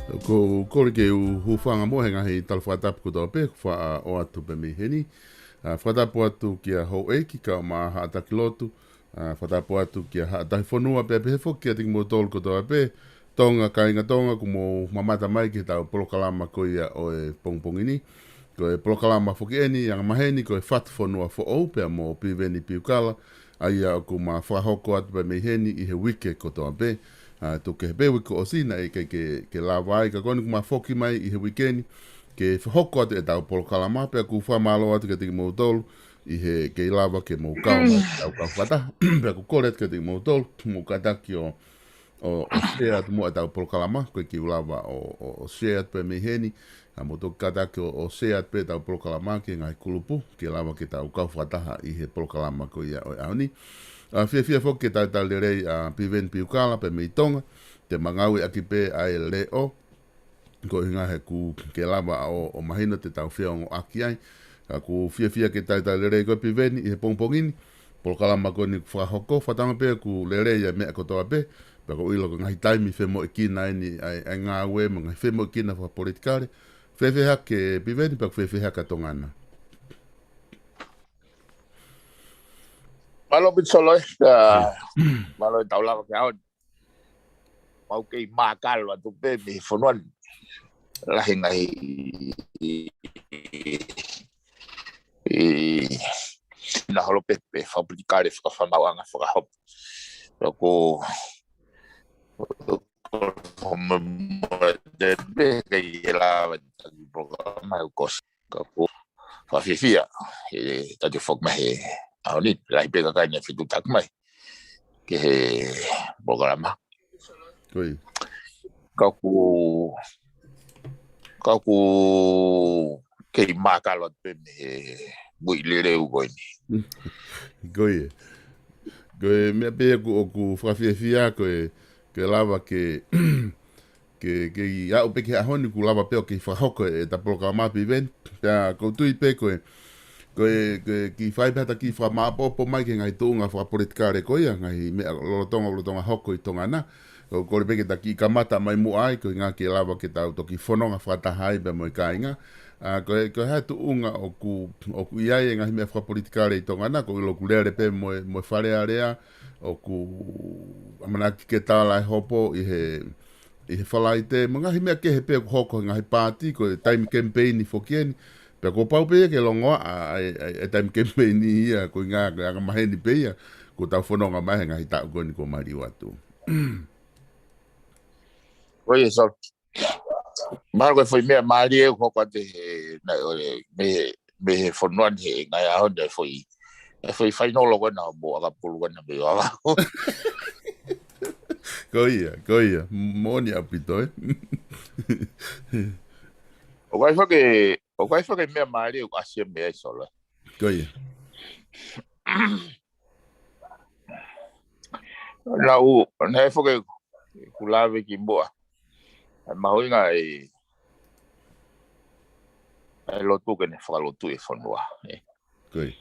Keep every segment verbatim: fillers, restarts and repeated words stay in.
Ko, ko e kole ke u hūfanga mo e ngaahi tala fakatapu kotoa pē, faʻa ʻoatu pē mei heni. ʻA, fakatapu atu kia Houʻeiki, kau mai Haʻa Taki Lotu. ʻA, fakatapu atu kia Haʻa Tahi Fonua, pea pehē foki kiate kimoutolu kotoa pē, Tonga, kāinga Tonga, kuo mou mamata mai ki heʻetau polokalama ko ia ʻo e pongipongi ni. Ko e polokalama foki eni, ʻa ia maheni, ko e Fatu Fonua Foʻou, pea mo Piveni Piukala, ʻa ia ʻoku ma fakahoko atu pē mei heni ʻi he uike kotoa pē. ʻA, tuku kehe pē uike kuo ʻosi naʻe ʻikai ke, ke lava ai, ka ko eni kuo ma foki mai ʻi he uike ni, ke fakahoko atu ʻetau polokalama, pea ʻoku fakamālō atu kiate kimoutolu, ʻi he kei lava ke mou kau mai ʻetau kau fakataha, pea ʻoku kole atu kiate kimoutolu, mou kātaki ʻo, ʻo, ʻo share atu mo ʻetau polokalama, ko e kiu lava ʻo, ʻo, ʻo share atu pē mei heni, ʻa, mou toki kātaki ʻo, ʻo share atu pē ʻetau polokalama ki he ngaahi kulupu, ke lava ke tau kau fakataha ʻi he polokalama ko ia ʻo e ʻaho ni. ʻA, fiefia foki ke talitali lelei ʻa Piveni Piukala pē mei Tonga, te ma ngāueʻaki pē ʻa e leʻo, ko e ʻuhinga he ʻoku ke lava ʻo, ʻo mahino te tau feongoʻaki ai. Ka ʻoku fiefia ke talitali lelei koe Piveni ʻi he pongipongi ni. Polokalama ko eni kuo fakahoko, fakatauange pē ʻoku lelei ʻa e meʻa kotoa pē, pea ʻoku ou ʻilo ko e ngaahi taimi femoʻuekina eni ʻa e, ʻa e ngāue mo e ngaahi femoʻuekina fakapolitikale. Fēfē hake Piveni, pea ʻoku fēfē hake ʻa Tonga na? Mālō Pita Solo, ē, ʻa, mālō e tau lava ki he ʻaho ni. Mau kei mākalo atu pē mei he fonua ni. Lahi e ngaahi, ʻi, ʻi, na holo pē, pē fakapolitikale, fakafāmauʻanga, fakahopo. Pea ko, ko, ko, mo, mo, te pē kei lava taki polokalama ʻo kosi. Ka ʻoku fakafiefia, ʻe, tau toe foki mai he ʻaho ni, lahi pē kakai naʻe fetuʻutaki mai ki he polokalama. Ko ia. Ka ʻoku, ka ʻoku kei mākalo atu pē mei he muiʻi leleu ko eni. Ko ia. Ko e meʻa pē ʻoku, ʻoku fakafiefia ko e, ke lava ke, ke, ke ʻi aʻu pē ki he ʻaho ni kuo lava pē ʻo kei fakahoko ʻeta polokalama Piveni. Pea ʻoku ou tui pē ko e, ko e, ko e kiʻi fai pē hata kiʻi fakamāʻopoʻopo mai ki he ngaahi tuʻunga fakapolitikale ko ia, ngaahi meʻa lolotonga, lolotonga hoko ʻi Tonga na. ʻOku ou kole pē ke ta kiʻi kamata mai muʻa ai, ko e ʻuhinga ke lava ke tau toki fononga fakataha ai pea mo e kāinga. ʻA, ko e, ko e hā e tuʻunga ʻoku, ʻoku ʻi ai e ngaahi meʻa fakapolitikale ʻi Tonga na, ʻoku ou ʻilo ʻoku lele pē mo e, mo e Fale Alea, ʻoku ʻamanaki ke tala e hopo ʻi he, ʻi he Falaite, mo e ngaahi meʻa kehe pē ʻoku hoko he ngaahi paati, ko e taimi kemipeini foki eni, pea kuo pau pē ia ke longoaʻa ʻa e, ʻa e, ʻa e taimi kemipeini ia, ko e ʻuhinga, ko e anga maheni pē ia, kuo tau fononga mai he ngaahi taʻu ko eni kuo maliu atu. Ko ia, Solo. Mahalo ko e foʻi meʻa mālie ʻoku hoko atu he, naʻe ʻo e, mei he, mei he fonua ni he ngaahi ʻaho ni ʻa e foʻi, ʻa e foʻi fainolo ko ena ʻo Moʻakapulu ko ena mei Vavaʻu. Ko ia, ko ia. Moʻoni ʻaupito, ē? ʻOku ʻi ai foki, ʻoku ʻi ai foki e meʻa mālie ʻoku ʻasi ia mei ai Solo, ē? Ko ia. Naʻu, naʻe foki ʻeku lave kimuʻa. ʻA e mahuʻinga ʻa e, ʻa e lotu ke ne fakalotu e fonua, ē. Ko ia.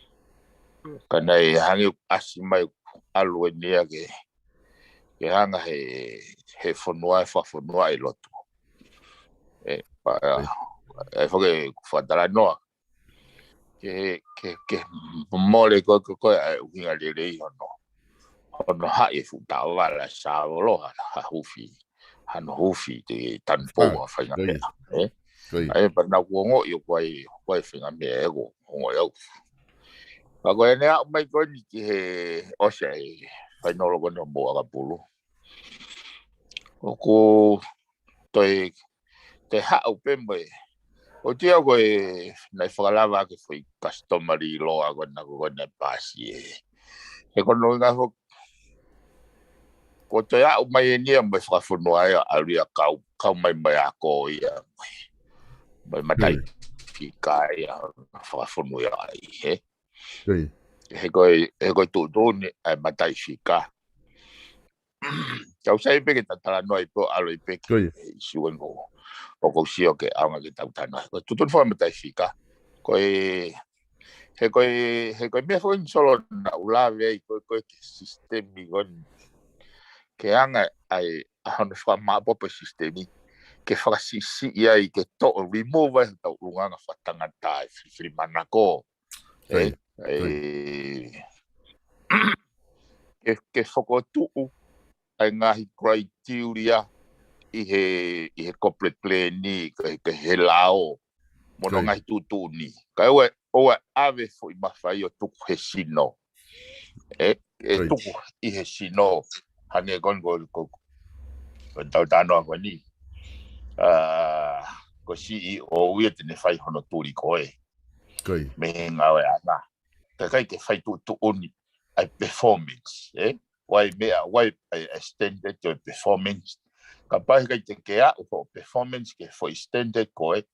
Ka naʻe hangē ʻoku ʻasi mai ʻalu eni ia ke, ke hanga he, he fonua, he fakafonua e lotu. Ē, pea, ko ia. ʻA e foki ʻeku fakatalanoa ke, ke, ke mole ko, ko, ko e ʻuhinga lelei hono, hono haʻi e fuʻu taʻovala, sāvolo, ha, ha hufi, hano hufi, te tanu pō, ʻa e faʻahinga meʻa, ē? Ko ia. ʻA ia, pea naʻa ku ongoʻi ʻoku ʻi ai, ʻoku ʻi ai e faʻahinga meʻa ē ʻoku ongoʻi au. Pea ko ʻene aʻu mai ko eni ki he ʻosi ʻa e fainolo ko eni ʻo Moʻakapulu. ʻOku toe, toe haʻu pē mo e. ʻOku ou tui au ko e, naʻe fakalava ʻaki e foʻi customary law ko ena ko ena ʻe paasi ē. He ko hono ʻuhinga foki, kuo toe aʻu mai eni ia mo e fakafonua ē ʻalu ia kau, kau mai mo e ako ia mo e, mo e mataʻi fika ia fakafonua ai, ē. He ko e, he ko e tuʻutuʻuni ʻa e mataʻi fika. Kau sai pē ke ta talanoa ai pē ʻo ʻalu ai pē ki he ʻīsiu eni ʻoku ou sio ke ʻaonga ke tau talanoa. Ko e tuʻutuʻuni faka-mataʻifika. Ko e, he ko e, he ko e meʻa foki eni Solo naʻa ku lave ai ko e, ko e ki he sisitemi ko eni. Ke anga ai ʻa hono fakamāʻopoʻopo e sisitemi. ke fakasiʻisiʻi ai, ke toʻo, remove ai hotau ʻulungaanga fakatangata e filifilimānako. Ē, ē, ke, ke fokotuʻu ai ngaahi criteria ʻi he, ʻi he corporate plan ni, ke, ke he lao, mo hono ngaahi tuʻutuʻuni. Ka ʻoua, ʻoua ʻave foʻi mafai ʻo tuku he sino. Ē, ʻe tuku ʻi he sino. Hangē ko eni ko, ko, ko tau tanoa ko eni. ʻA, ko e C E O ia te ne fai hono tuli ko ē. Mei he ngāue ʻana. Ka ʻikai ke fai tuʻutuʻuni ai performance, ē? ʻOku ʻi ai meʻa, ʻoku ʻi ai e standard ʻo e performance. Kapau he ʻikai te ke aʻu hoʻo performance ki he foʻi standard ko ē,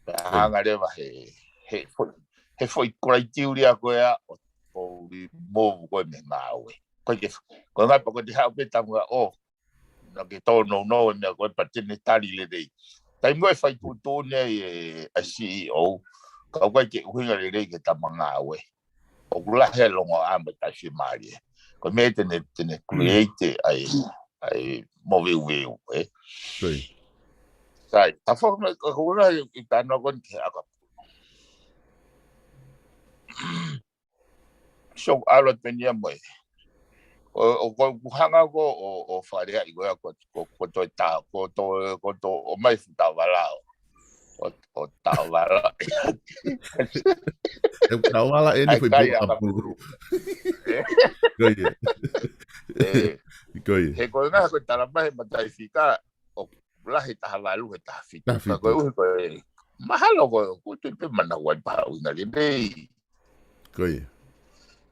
pea hanga leva he, he foʻi, he foʻi criteria ko ē ʻo, ʻo remove koe mei he ngāue. Ko e ke, ko e ngaahi pea ko e te haʻu pē tamuʻa ʻo, naʻa ke tōnounou e meʻa ko ē pea te ne tali lelei. Taimi ko ē fai tuʻutuʻuni ai e, ʻa e C E O, ka ʻoku ʻikai ke ʻuhinga lelei ki he tama ngāue. ʻOku lahi e longoaʻa mo e taʻefiemālie. Ko e meʻa te ne, te ne create ai, ai moveuveu, ē? Sai, ta fo me, ko ʻoku lahi e tanoa ko eni ki he ʻakapulu. So, ʻalu atu pē eni ia mo e. ʻO, ʻo, ko ʻeku hanga ko ʻo, ʻo faleaʻi ko ia ko, ko, ko toe ta, ko toe, ko toe ʻomai fuʻu taʻovala ʻo, ʻo, ʻo taʻovala. ʻE taʻovala eni foʻi ʻakapulu. Ko ia. Ē, ko ia. He ko e ngaahi ko e talamai he mataʻifika, ʻoku lahi taha valu he taha fitu. Taha fitu. Ka koeʻuhi ko e mahalo ko e, ʻoku tui pē manava ai paha ʻuhinga lelei. Ko ia.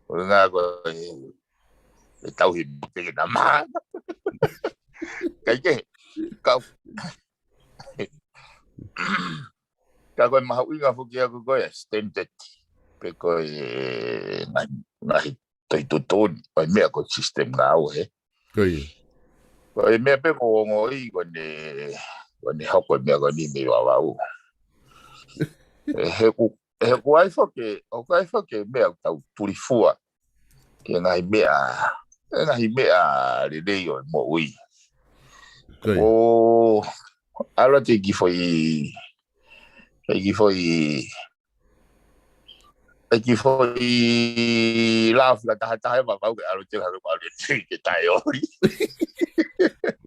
Ko e ngaahi ko e, e tauhi pē ke na maha. Kae kehe, ka, ka ko e mahuʻinga foki ʻaku ko e standard. Pe ko e ngaahi, ngaahi tohi tuʻutuʻuni, ʻo e meʻa ko e system ngāue, ē? Ko ia. Ko e meʻa pē ko e ongoʻi ko ʻene, ko ʻene hoko e meʻa ko eni mei Vavaʻu. Ē, he ʻoku, he ʻoku ʻi ai foki, ʻoku ʻi ai foki e meʻa ʻoku tau tulifua. Ki he ngaahi meʻa, e ngaahi meʻa lelei ʻo e moʻui. Ko ia. ʻO, ʻalu atu e kiʻi foʻi, e kiʻi foʻi, e kiʻi foʻi lao fika taha taha ʻe Vavaʻu ke ʻalu atu hake ʻalu atu ke taʻeoli.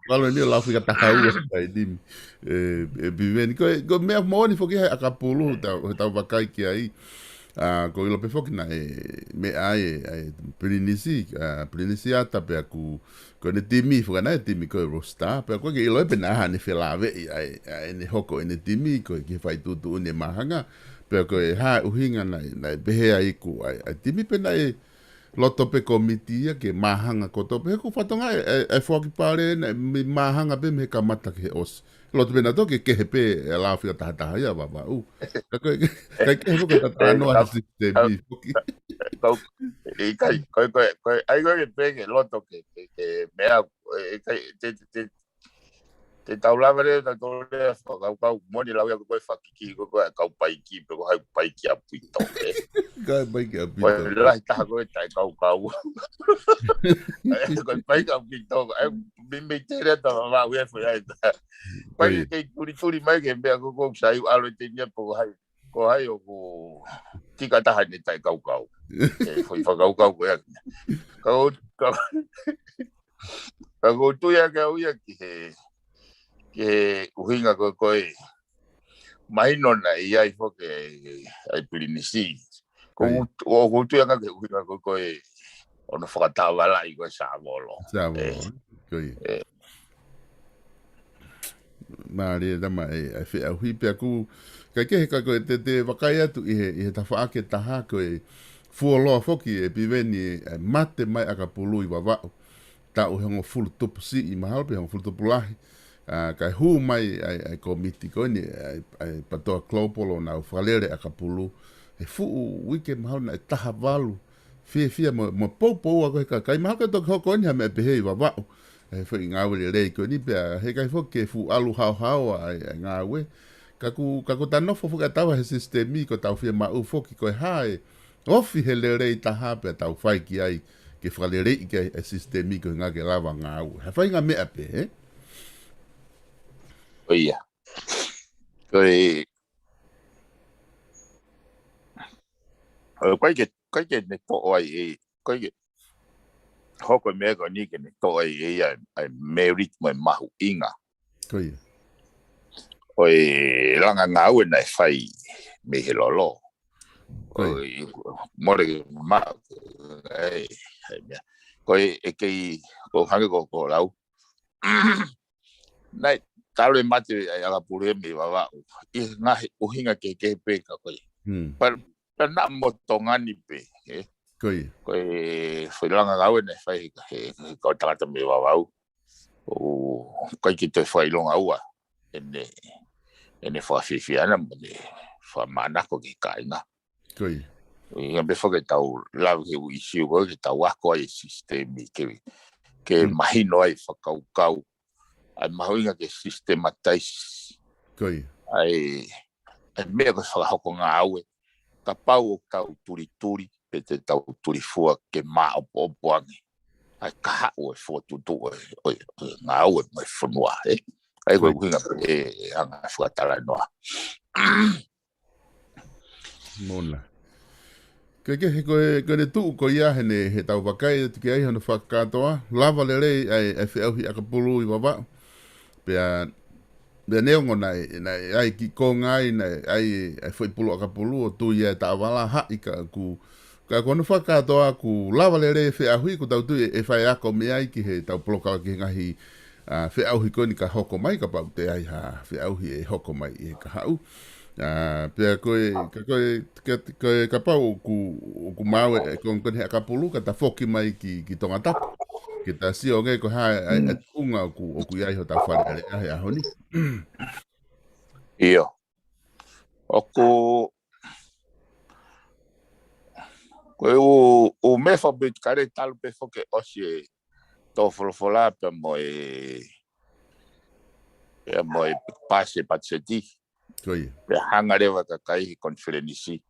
ʻAlu eni ʻo lao fika taha ua he taimi ni. Ē, ē, Piveni, ko e, ko e meʻa moʻoni foki he ʻakapulu, tau, tau vakai ki ai. ʻA, ʻoku ou ʻilo pē foki naʻe, meʻa ai, ʻa e Pilinisi, ʻa, Pilinisi ʻAta pea ʻoku, ko ʻene timi, foki naʻe timi ko e roster, pea ʻoku ʻikai ke ʻilo ē pe naʻe ʻi ai haʻane felāveʻi ʻa e, ʻa ʻene hoko ʻene timi, ko e ki he fai tuʻutuʻuni e māhanga, pea ko e hā e ʻuhinga naʻe, naʻe pehē ai ʻoku ʻi ai, ʻa e timi pe naʻe loto pē kōmiti ia ke māhanga kotoa pē, he ʻoku fatongia e, e, e foaki pale naʻe mei māhanga pē mei he kamata ki he ʻosi. Loto pē naʻa toki kehe pē e lao fika taha taha ia Vavaʻu. Ka ko e, ka ko e kehe foki e tatanoa he sisitemi foki. Kau, ʻikai, ko e, ko e, ko e, ʻai ko e pē ke loto ke, ke, ke meʻa, ʻikai, te, te, te, te tau lava leva, tau tau leva, fakakaukau, moʻoni lau ia ko e fakiki, ko e, ko e kau paiki, pe ko hai paiki ʻaupito, ē? Kau paiki ʻaupito. Ko e lahi taha ko e taʻekaukau. Ko e paiki ʻaupito, ē, mei, mei te lea ta Vavaʻu e foʻi ai ta. Ko e kei tulituli mai ke meʻa ko e, ko e sai ʻalu e tenia pe ko hai, ko hai ʻoku tika taha ʻene taʻekaukau. E foʻi fakakaukau ko ia. Kau, kau, ka ʻoku ou tui ange au ia ki he, ki he ʻuhinga ko e, ko e mahino naʻe ʻi ai foki e, ʻa e Pilinisi. Ko ia. ʻOku ou tui ange ki he ʻuhinga ko e, ko e ʻoku nau fakataʻovala ai ko e Savolo. Savolo, ē. Ko ia. Ē. Mālie tama e, e feʻauhi pea ʻoku, kae kehe ka ko e te, te vakai atu ʻi he, ʻi he tafaʻaki ʻe taha ko e fuoloa foki ʻe Piveni e mate mai ʻakapulu ʻi Vavaʻu. Taʻu ʻe hongofulu tupu siʻi mahalo pe hongofulu tupu lahi. ʻA, kae hū mai ʻa e, ʻa e kōmiti ko eni, ʻa e, ʻa e PTOA Global ʻo nau fakalele ʻakapulu. He fuʻu uike mahalo naʻe taha valu. Fiefia mo, mo poupou ʻa ko e he kakai. Mahalo ke toki hoko eni ha meʻa pehē ʻi Vavaʻu. He foʻi ngāue lelei ko eni pea he ʻikai foki ke fuʻu ʻalu haohaoa ʻa e, ʻa e ngāue. Ka ʻoku, ka ʻoku ta nofo foki ʻa taua he sisitemi ko ʻetau fiemaʻu foki ko e hā e ofi he lelei taha pea tau fai ki ai ke fakaleleiʻi ki ai e sisitemi ko e ʻuhinga ke lava ngāue. Ha faʻahinga meʻa pē, ē? ʻO ia. Ko e, ʻoku ʻikai ke, ʻikai ke ne toʻo ai ʻe, ʻikai ke hoko e meʻa ko eni ke ne toʻo ai ʻe ia ʻa e merit mo e mahuʻinga ʻo e langa ngāue naʻe fai mei he lolo. ʻOku mole ke ma, ʻe, ʻe meʻa. Ko e, ʻe kei, ko hangē ko, ko lau. Naʻe talu e mate ʻa e ʻakapulu mei Vavaʻu ʻi he ngaahi ʻuhinga kehekehe pē ka ko e. Pea, pea naʻa mo Tonga ni pē, ē? Ko e foʻi langa ngāue naʻe fai he, he, he kau tangata mei Vavaʻu. ʻOku ʻikai ke toe fakaʻilonga ua ʻene, ʻene fakafiefia ʻana mo ʻene fakamānako ki he kāinga. Ko ia. ʻIo pē foki ke tau lave ki he ʻū ʻīsiu ko ē ke tau ako ai e sisitemi ke, ke mahino ai fakakaukau ʻa e mahuʻinga ke sistemataizi ʻa e, ʻa e meʻa ko e fakahoko ngāue. Kapau ʻoku tau tulituli, pe te tau tulifua ke māʻopoʻopo ange ʻa e kahaʻu e fokotuʻutuʻu ʻo e, ʻo e, ʻo e ngāue mo e fonua, ē? ʻA ia ko e ʻuhinga pē ʻe hanga fakatalanoa. Mona. Ke, ke, he ko e, ko ʻene tuʻu ko ia heʻene, he tau vakai atu ki ai hono fakakātoa, lava lelei ʻa e, ʻa e feʻauhi ʻakapulu ʻi Vavaʻu. Pea, pea neongo naʻe, naʻe ʻi ai ki konga ai, naʻe ʻi ai ʻa e foʻi pulu ʻakapulu ʻo tui ia e taʻovala haʻi ka ʻoku, ka ko hono fakakātoa ʻoku lava lelei e feʻauhi, ʻoku tau tui ʻe, ʻe faiako mei ai ki he tau polokalama ki he ngaahi, ʻa, feʻauhi ko eni ka hoko mai, kapau ʻe ʻi ai ha feʻauhi ʻe hoko mai ʻi he kahaʻu. ʻA, pea ko e, ka ko e, ka, ka, kapau ʻoku, ʻoku maau e konga ko eni he ʻakapulu, ka ta foki mai ki, ki Tongatapu. Ke ta sio ange ko e hā e, ʻa e, ʻa e tuʻunga ʻoku, ʻoku ʻi ai hotau Fale Alea he ʻaho ni. ʻIo. ʻOku, ko e ʻū, ʻū meʻa fakapolitikale talu pē foki ʻosi e tō folofola pea mo e, pea mo e paasi e patiseti. Ko ia. Pea hanga leva e kakai he konifelenisi.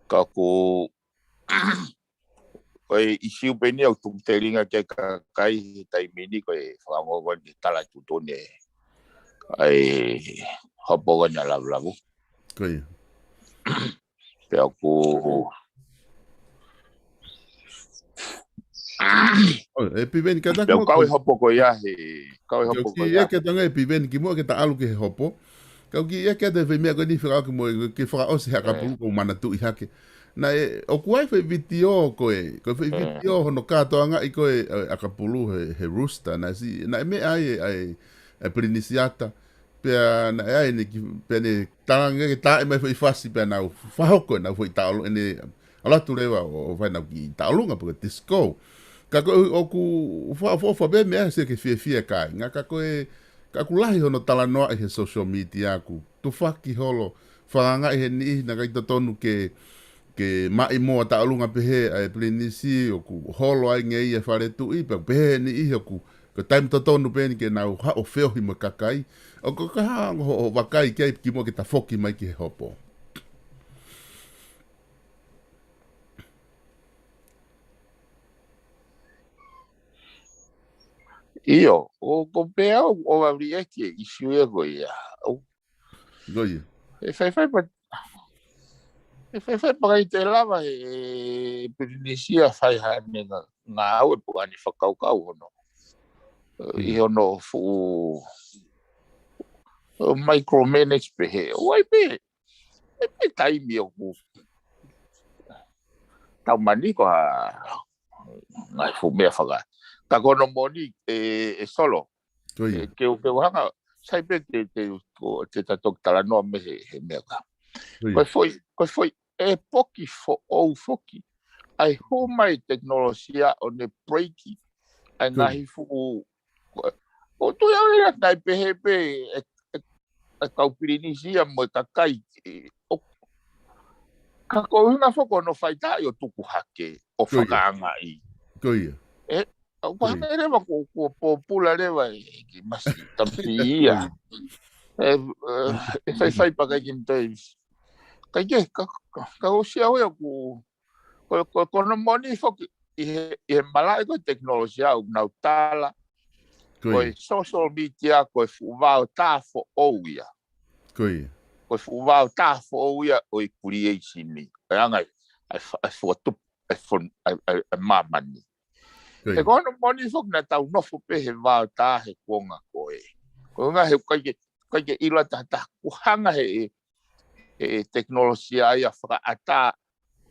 Ka ʻoku, ko e ʻīsiu pē eni ʻoku tuku telinga ki ai e kakai he taimi ni ko e fakaongoongo ki he tala tuʻutuʻuni ʻa e hopo ko eni ʻa Lavulavu. Ko ia. Pea ʻoku ʻOi, ʻe Piveni, ka ta pea ʻoku kau e hopo ko ia he, kau e hopo ko ia. Ka ʻoku ʻeke atu ange ʻe Piveni kimuʻa ke ta ʻalu ki he hopo. Ka ʻoku ʻeke atu e foʻi meʻa ko eni fekauʻaki mo e, ke fakaʻosi he ʻakapulu ʻoku ou manatuʻi hake. Naʻe, ʻoku ʻi ai e foʻi vitiō ko e, ko e foʻi vitiō hono kātoangaʻi ko e, ʻa e ʻakapulu he, he rooster, naʻe si, naʻe meʻa ai e, ʻa e, ʻa e Pilinisi Ata. Pea naʻe ʻi ai ʻene ki, pea ne talaange ke tā mai e foʻi fasi pea nau fakahoko ʻenau foʻi taʻolunga, ʻene ʻalu atu leva ʻo, ʻo fai ʻenau kiʻi taʻolunga pe ko e disco. Ka ko e ʻoku fa, fa, fa pē meʻa ʻe sio ke fiefia e kāinga, ka ko e, ka ʻoku lahi hono talanoaʻi he social media ʻoku tufaki holo, fakangaʻi he niʻihi naʻe ʻikai totonu ke, ke maʻi mo e taʻolunga pehē ʻa e Pilinisi, ʻoku holo ai ngeia e fale tuʻi, pea pehē he niʻihi ʻoku, ko e taimi totonu pē eni ke nau haʻu ʻo feohi mo e kakai. ʻOku, ko e hā hoʻo, hoʻo vakai ki ai kimuʻa ke ta foki mai ki he hopo? ʻIo, ʻoku ou pehē au ʻoku ʻoua liʻaki e ʻīsiu ia ko ia. ʻOku Ko ia. ʻE faifai pē, ʻe faifai pē kae ʻikai te lava he, he Pilinisi ia ʻo fai haʻane ngā, ngāue pe ko haʻane fakakaukau hono, ʻi hono fuʻu, ʻo micromanage pehē. ʻOku ʻi ai pē, ʻi ai pē taimi ʻoku tau mani ko ha ngaahi fuʻu meʻa faka. Ka ko hono moʻoni ē, ē Solo. Ko ia. Ē, ke u, ke u hanga, sai pē te, te, ko, te ta toki talanoa mei he, he meʻa ka. Ko ia. Ko e foʻi, ko e foʻi ʻepoki foʻou foki. ʻA e hū mai e tekinolosia ʻo ne break ʻa e ngaahi fuʻu, ko, ko tui au ia naʻe pehē pē ʻe, ʻe, ʻe kau Pilinisi ia mo e kakai, ē, ʻo, ka ko e ʻuhinga foki hono faʻitaki ʻo tuku hake, ʻo fakaangaʻi. Ko ia. Ē, ʻoku hangē leva ko, ko e pōpula leva e ki masi tampi ia. ʻE, ʻe, ʻe faifai pē kae ʻikai ke ne toe. Kae kehe, ka, ka, ka ʻosi au ia ʻoku, ko, ko, ko hono moʻoni foki ʻi he, ʻi he malaʻe ko e tekinolosia ʻoku nau tala. Ko e social media ko e fuʻu vao tā foʻou ia. Ko ia. Ko e fuʻu vaotā foʻou ia ʻo e creation ni. ʻA e anga ʻa e, ʻa e, ʻa e fokotuʻu, ʻa e fon-, ʻa e, ʻa e, ʻa e māmani. Ko ia. He ko hono moʻoni foki naʻa tau nofo pē he vaotā he kuonga ko ē. Ko e ʻuhinga he ʻikai ke, ʻikai ke ʻilo ʻe ha taha, kuo hanga he, he tekinolosia ia ʻo fakaʻatā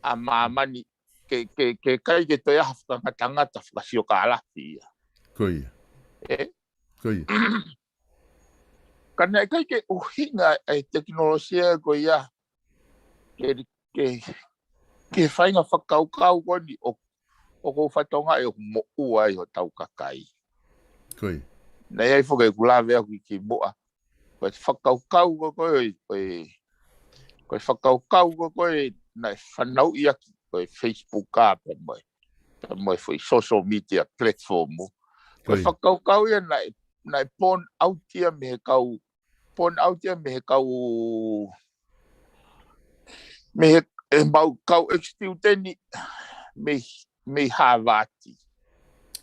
ʻa māmani ke, ke, ke ʻikai ke toe ʻi ai ha fakangatangata fakasiokālafi ia. Ko ia. Ē? Ko ia. Ka naʻe ʻikai ke ʻuhinga ʻa e tekinolosia ko ia ke, ke, ke faʻahinga fakakaukau ko eni ʻo, ʻoku ou fakatokangaʻi ʻoku moʻua ai hotau kakai. Ko ia. Naʻe ʻi ai foki ʻeku lave ʻaʻaku ki muʻa. Ko e fakakaukau ko ē, ko e, ko e fakakaukau ko ē naʻe fanauʻi ʻaki ko e Facebook ʻa pea mo e, pea mo e foʻi social media platform. Ko e fakakaukau ia naʻe, naʻe point out ia mei he kau, point out ia mei he kau, mei he, he mau kau ex-student mei, mei Harvard.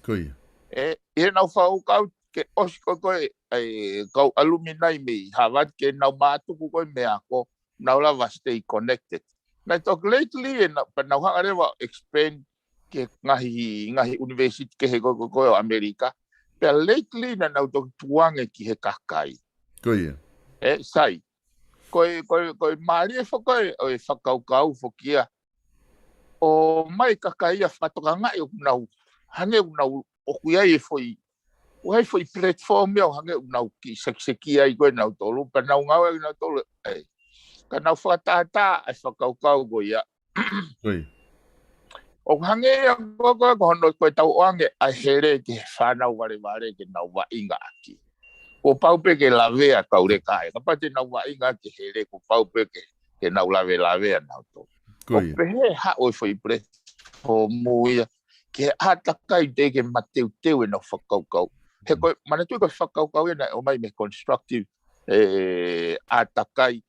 Ko ia. ʻE, ʻi heʻenau fakakaukau ke ʻosi ko ē, ʻa e kau alumni mei Harvard ke nau mātuku ko ē mei he ako, nau lava stay connected. Naʻe toki lately ʻe nau, pea nau hanga leva ʻo expand ki he ngaahi, ngaahi university kehe ko ē, ko ē ʻo ʻAmelika. Pea lately naʻa nau toki tukuange ki he kakai. Ko ia. Ē, sai. Ko e, ko e, ko e mālie foki ʻo e fakakaukau foki ia ʻo ʻomai kakai ia fakatokangaʻi ʻoku nau, hangē ʻoku nau, ʻoku ʻi ai e foʻi, ʻoku ʻi ai e foʻi platform ia ʻo hangē ʻoku nau kiʻi sekiseki ai ko ē nautolu, pea nau ngāue ai nautolu, ē. Ka nau fakatātā ʻa e fakakaukau ko ia. Ko ia. ʻOku hangē ia ko ē, ko ē, ko hono ko e tau ʻoange ʻa e hele ki he fānau valevale ke nau vaʻinga ʻaki. Kuo pau pē ke lavea kau leka ē. Kapau te nau vaʻinga ki he hele, kuo pau pē ke, ke nau lavelavea nautolu. Ko ia. ʻOku pehē haʻu e foʻi platform ia ki he ʻātakai teʻeki ke mateuteu ʻenau fakakaukau. He ko e, manatuʻi ko e fakakaukau ia naʻe ʻomai mei he constructive, ē, ʻātakai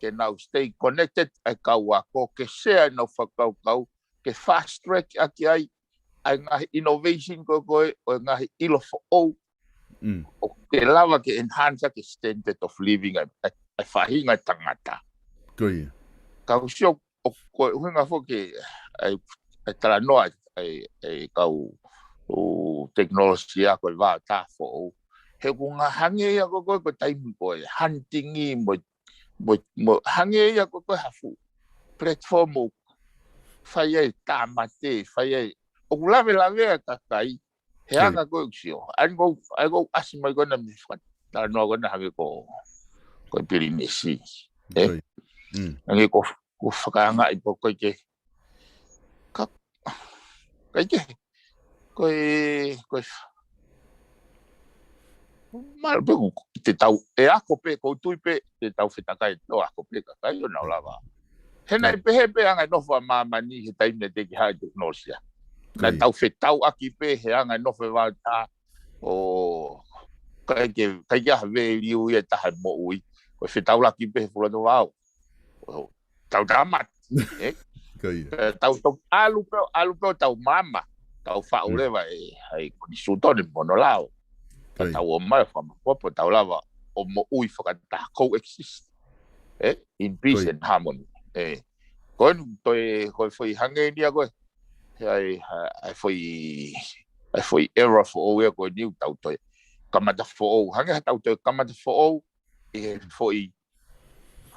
ke nau stay connected ʻa e kau ako, ke share ʻenau fakakaukau, ke fast track ʻaki ai ʻa e ngaahi innovation ko ē, ko ē, ʻo e ngaahi ʻilo foʻou, Mm. ʻo ke lava ke enhance ʻaki e standard of living ʻa e, ʻa e, ʻa e faʻahinga tangata. Ko ia. Ka ʻoku sio, ʻoku, ko e ʻuhinga foki ʻa e, ʻa e talanoa ʻa e, ʻa e kau ʻū tekinolosia ko e vaotā foʻou. He ʻoku hangē ia ko ē, ko e, ko e taimi ko ē, hunting ʻi mo, mo, mo, hangē ia ko ē, ko e ha fuʻu platform ʻoku fai ai e tāmate, fai ai, ʻoku lavelavea e kakai, he Ko ia. anga ko ē ʻoku sio. ʻA ia ko, ʻa ia ko ʻasi mai ko ena mei he fakatalanoa ko ena hangē ko, ko e pilinisi. Ē? Ko ia. Mm. Hangē ko, ko fakaangaʻi pē ko ē ke, ka, ʻikai ke, ko e, ko e, mahalo pē ʻoku te tau, ʻe ako pē, ʻoku ou tui pē, te tau fetakai ʻo ako pē kakai ʻo nau lava. He naʻe Ko ia. pehē pē anga e nofo ʻa māmani he taimi naʻe teʻeki haʻu e tekinolosia. Ko Naʻe ia. tau fetauʻaki pē he anga e nofo e vaotā ʻo ʻikai ke, ʻikai ke ʻi ai ha value ia ʻe taha he moʻui. Ko e fetaulaki pē he fuʻu loto vao. ʻO tau tāmate, ē? Ko ia. Pea tau toki ʻalu pē, ʻalu pē ʻo tau maama. Tau faʻu Mm. leva ʻe, ʻa e Konisitūtone mo hono lao. Pea Ko ia. tau ō mai ʻo fakamaʻopoʻopo, tau lava ʻo moʻui fakataha, coexist. Ē? In peace Ko ia. and harmony. Ē. Ko eni toe, ko e foʻi hangē ni ia ko ē. ʻA e, ʻa e, ʻa e foʻi, ʻa e foʻi era foʻou ia ko eni ʻoku tau toe kamata foʻou. Hangē ha tau toe kamata foʻou ʻi he foʻi,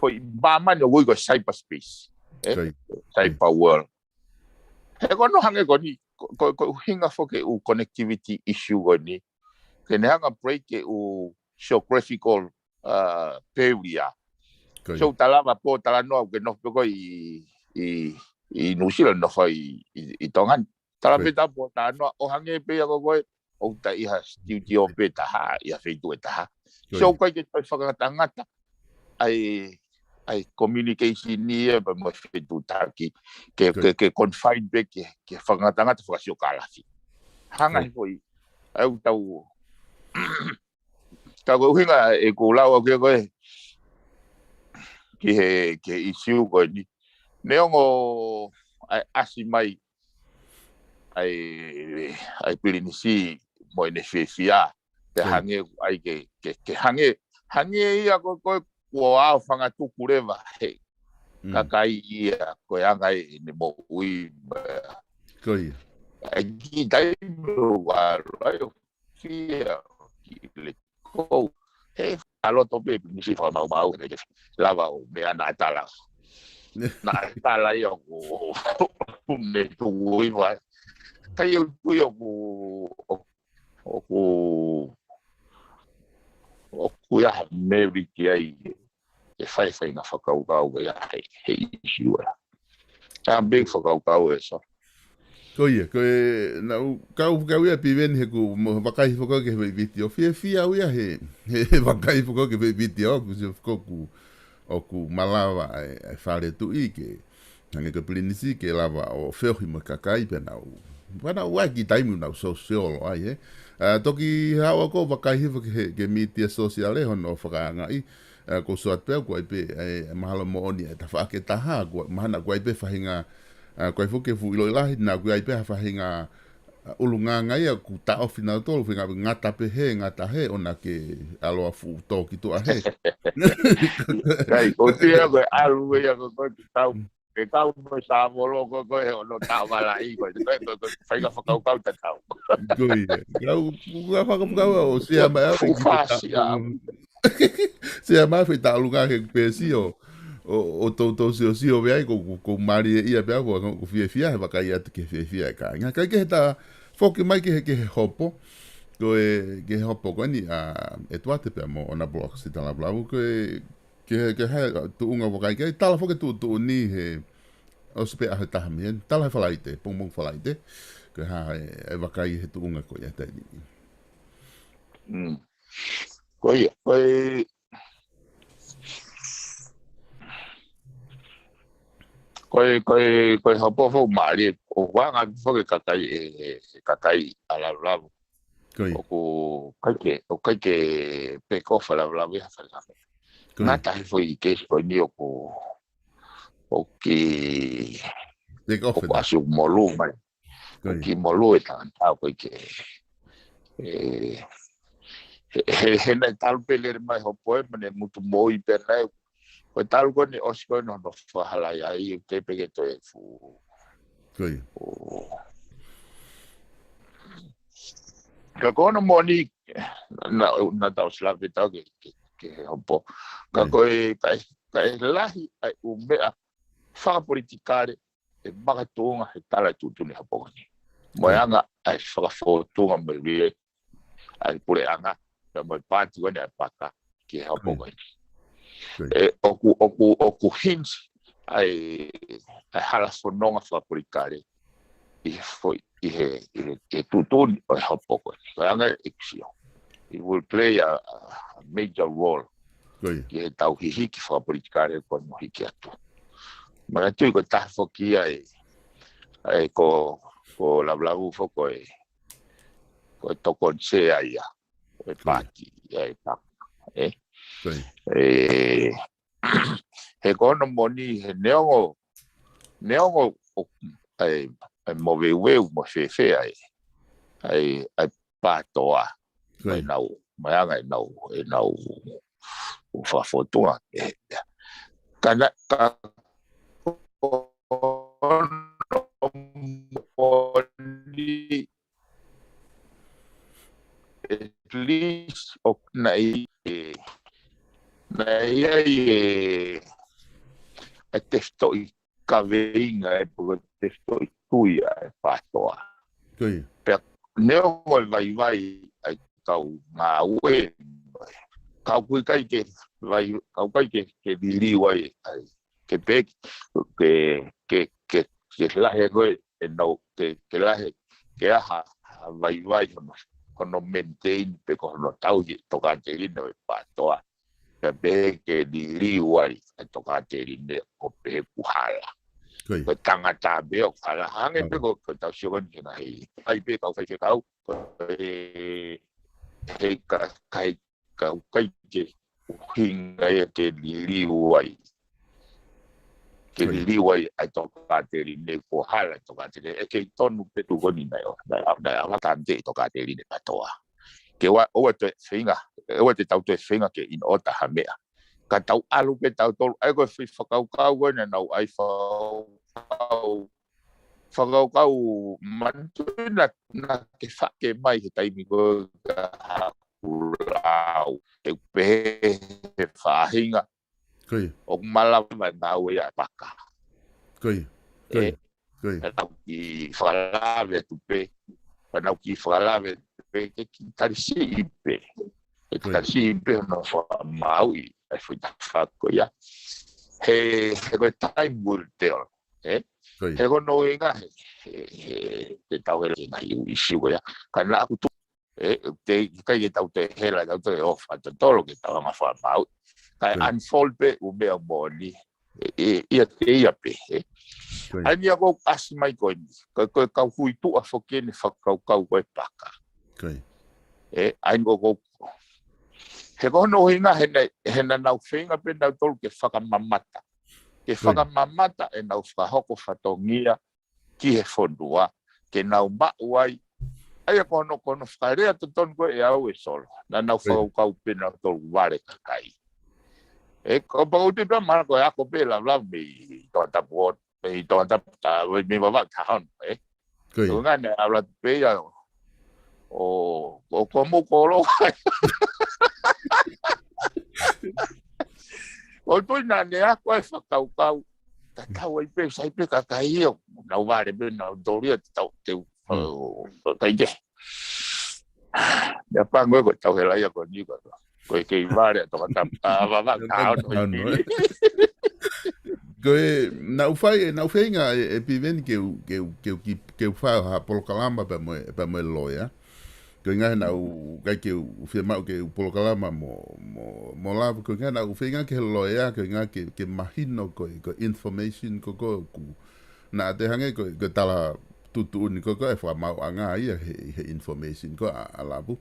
foʻi māmani ʻoku ui ko e cyberspace. Ē? Ko ia. Cyber world. He ko hono hangē ko eni, ko, ko, ko e ʻuhinga foki e ʻū connectivity issue ko eni. Ke ne hanga break e ʻū geographical, uh, barrier. Ko ia. So, ta lava pē ʻo talanoa ke nofo pē koe ʻi, ʻi, ʻi New Zealand, nofo ʻi, ʻi, ʻi Tonga ni. Ta lava Ko ia. pē ta pē ʻo talanoa, ʻo hangē pē ia ko koe, ʻoku ta ʻi ha studio pē taha, ʻi ha feituʻu ʻe taha. Ko So, ia. ʻikai ke toe fakangatangata ʻa e, ʻa e communication ni ia pea mo e fetuʻutaki, ke, Ko ia. ke, ke confine pē ke, ke fakangatangata fakasiokālafi. Hanga Ko ia. he foʻi, ʻa ia ʻoku tau, tau ko e ʻuhinga ʻeku lau ʻaʻaku kia koe, ki he, ki he issue ko eni. Neongo ʻa e ʻasi mai ʻa e, ʻa e pilinisi mo ʻene fiefia. Pea Ko ia. hangē ʻoku ʻai ke, ke, ke hangē, hangē ia ko, ko, kuo ʻaofangatuku leva he Mm. kakai ia, ko e anga ʻene moʻui. Ko ia. ʻE kiʻi taimi ʻoku ʻalu ai ʻo fie, ʻo kiʻi let go. He ʻalu atu pē, Pilinisi, fakamaumau, he ke lava ʻo meʻa naʻa tala. Naʻa tala ia ʻoku, ʻoku ne tuku ʻi vai. Ka ʻoku, ʻoku, ʻoku, ʻoku ʻi ai ha merit ai ʻe fai e faʻahinga fakakaukau ia he, he ʻīsiu ē. ʻA e big fakakaukau ē, so. Ko ia, ko e, naʻa ku kau, kau ia Piveni he ʻoku mo-, vakai foki ki he foʻi vitiō. Fiefia au ia he, he, he vakai foki ki he foʻi vitiō, ʻoku sio foki ʻoku, ʻoku malava ʻa e, ʻa e fale tuʻi ke, hangē ko Pilinisi ke lava ʻo feohi mo e kakai pea naʻa ku. Pea naʻa ku ʻai e kiʻi taimi naʻa ku sosiolo ai, ē. ʻA, toki haʻu ʻo vakai hifo ki he, ki he mītia sōsiale hono fakaangaʻi, ʻa, ko Suat pea ʻoku ʻi ai pē, ʻa e, mahalo moʻoni ʻa e tafaʻaki ʻe taha, ʻoku, mahalo ʻoku ʻi ai pē faʻahinga, ʻa, ʻoku ʻi ai foki e fuʻu ʻiloʻi lahi, naʻa ʻoku ʻi ai pē ha faʻahinga, ʻa, ʻulungaanga ia ʻoku taʻofi nautolu, faʻahinga ngata pē hē, ngata hē, ʻo na ke ʻalu ʻo fuʻu tō ki tuʻa hē. Kai, ʻoku ʻi ai ko e ʻalu ia ko, ko e tau, ke kau mo e Savolo ko, ko e hono taʻovala ʻi ko, ko, ko, ko, faʻahinga fakakaukau tatau. Ko ia. Kau, kau fakakaukau ʻo Sea mai ʻa e fuʻu fasi ʻa. Sea mai foʻi taʻolunga ke pēsio. ʻO, ʻo toutou siosio pē ai, ko, ko, ʻoku mālie ia pea ʻoku, ʻoku fiefia, he vakai atu ki he fiefia e kāinga. Kai ke he ta foki mai ki he, ki he hopo. Ko e, ki he hopo ko eni, ʻa, ʻEtuate pea mo ʻOna Block Sitalapulau, ko e, ki he, ki he tuʻunga vakai, ki he tala foki tuʻutuʻuni he, ʻosi pē ʻaho ʻe taha mei heni, tala he Falaite, pongipongi Falaite, ko e hā e, e vakai he tuʻunga ko ia taimi ni. Mm. Ko ia, ko e, ko e, ko e, ko e hopo foʻou mālie, ʻoku anga foki e kakai, e, e, e kakai ʻa Lavulavu. Ko ia. ʻOku ʻikai ke, ʻoku ʻikai ke peke ʻofa Lavulavu ia fale kame. Ko ia. Ngata he foʻi keisi ko eni ʻoku, ʻoku kiʻi, peke ʻofa ʻoku ʻasu molū mai. Ko ia. Kiʻi molū e tangata ʻoku ʻikai ke, e, he, he, he naʻe talu pē lele mai hopo ē, mo ne mutu moʻui pē naʻe, ko e talu ko eni ʻosi ko eni hono fakahalaiaʻi, ʻoku teʻeki pē ke toe fuʻu. Ko ia. ʻO. Ka ko hono moʻoni, naʻa, naʻa tau ʻosi lave pē ʻetau ke, ke, ke hopo. Ko ia. Ka ko e, ka e, ka e lahi ʻa e ʻū meʻa fakapolitikale ʻe makatuʻunga he tala e tuʻutuʻuni hopo ko eni. Mo e, ko ia, anga ʻa e fakafōtunga mo e lie ʻa e puleʻanga, pea mo e paati ko eni ʻa e paka ki he hopo, ko ia, ko eni. Ko ia. ʻE, ʻoku, ʻoku, ʻoku hinge ʻa e, ʻa e hala fononga fakapolitikale ʻi he foʻi, ʻi he, ʻi he, ʻi he tuʻutuʻuni ʻo e hopo ko eni. Ko e anga e ʻeku sio. It will play a, a major role, ko ia, ki he tau hihiki fakapolitikale ko eni ʻo hiki atu. Manatuʻi ko e taha foki ia e, e ko, ko Lavulavu foki ko e, ko e tokoni sea ia ʻo e, ko ia, paati ia e paka. Ē? Ko ia. Ē, he ko hono moʻoni he neongo, neongo ʻoku, ʻa e, ʻa e moveuveu mo fēfē ʻa e, ʻa e, ʻa e PATOA. Ko ia. Mai nau, mai anga e nau, e nau fakafōtunga. Ē, ka na, ka ko hono moʻoni at least ʻoku ʻi ai e, ʻi ai e, e tefitoʻi kaveinga ʻe, pe ko e tefitoʻi tui ʻa e PATOA. Ko ia. Pea neongo e vaivai ʻa e kau ngāue, ka ʻoku ʻikai ke vai, ka ʻoku ʻikai ke, ke liliu ai, ai ke peki, ke, ke, ke, ke lahi ko ē ʻenau, ke, ke lahi, ke ʻi ai ha, ha vaivai hono, hono maintain pe ko hono tauhi e tokāteline ʻo e PATOA. Pea pehē ke liliu ai e tokāteline ʻo pehē ʻoku hala. Ko ia. Ko e tangata pē ʻoku hala. Hangē pē, ko, ko ʻetau sio ko eni ki he ngaahi, ʻai pē kau faifekau, ko e, he ka, kai ka ʻoku ʻikai ke ʻuhinga ia ke liliu ai. Ke, ko ia, liliu ai ʻa e tokāteline, kuo hala e tokāteline. ʻE kei tonu pē tuʻu ko eni naʻe ʻo, naʻe, naʻe ʻalu atu ʻa e tokāteline PATOA. Ke ʻoua, ʻoua toe feinga, ʻoua te tau toe feinga ke in order ha meʻa. Ka tau ʻalu pē tautolu, ʻa ia ko e foʻi fakakaukau ko ē naʻa nau ʻai fakakaukau, fakakaukau manatuʻi naʻa, naʻa ke faʻa kei mai he taimi ko ē ka haku lau, ʻe pehē he faʻahinga, ʻoku malava mai nau ia paka. Ka nau kiʻi fakalave atu pē, ka nau kiʻi fakalave atu pē, ke kiʻi tali siʻi pē. Ke tali siʻi pē hono fakamāuʻi ʻa e foʻi tafaʻaki ko ia. He, he ko e time will tell. He ko hono ʻuhinga he, he, he, te tau hele ki he ngaahi ʻū ʻīsiu ko ia. Ka naʻa ku tu-, ʻe, te, ʻikai ke tau toe hela, tau toe ʻofa tautolu ke tau hanga fakamāuʻi. Ka e unfold pē ʻū meʻa moʻoni. ʻE, ʻe, ia te ia pē, ʻe. ʻA ia ko ʻeku ʻasi mai ko eni. Ko, ko e kau hui tuʻa foki eni fakakaukau ko e paka. ʻE, ʻa ia ko, ko, he ko hono ʻuhinga he naʻe, he naʻa nau feinga pē nautolu ke fakamamata. Ke fakamamata ʻenau fakahoko fatongia ki he fonua, ke nau maʻu ai. ʻA ia ko hono, ko hono fakalea totonu ko ē ʻe au ʻe Solo. Naʻa nau fakakaukau pē nautolu vale kakai. ʻE, ko pau te pea mana ko e ako pē laulava mei Tongatapu ʻo, mei Tongatapu tā, mei Vavaʻu tā hono, ʻe. Ko ia. Ko ngā ne ala pē ia ʻo, ʻo, ʻo ko mo ko lo. ʻO toi naʻa ne ako e fakakaukau. Tatau ai pē, sai pē kakai ia. Nau vale pē, nau tōlia, tau, te u, ʻo, ʻo, kai ke. Ia pango ko tau hela ia ko ni ko. Ko e kei vale, ʻa Tongatapu, ʻa Vavaʻu tā hono. Ko e, naʻa ku fai, naʻa ku feinga ʻe, ʻe Piveni ke u, ke u, ke u ki, ke u fai ha polokalama pea mo e, pea mo e loea. Ko e ʻuhinga he naʻa ku ʻikai ke u fiemaʻu ke u polokalama mo, mo, mo lava. Ko e ʻuhinga naʻa ku feinga ki he loea, ko e ʻuhinga ke, ke mahino ko e, ko e information ko, ko, ʻoku naʻa te hangē ko e, ko e tala tuʻutuʻuni ko, ko e fakamaauʻanga ia he, he information ko ʻa, ʻa Lavu.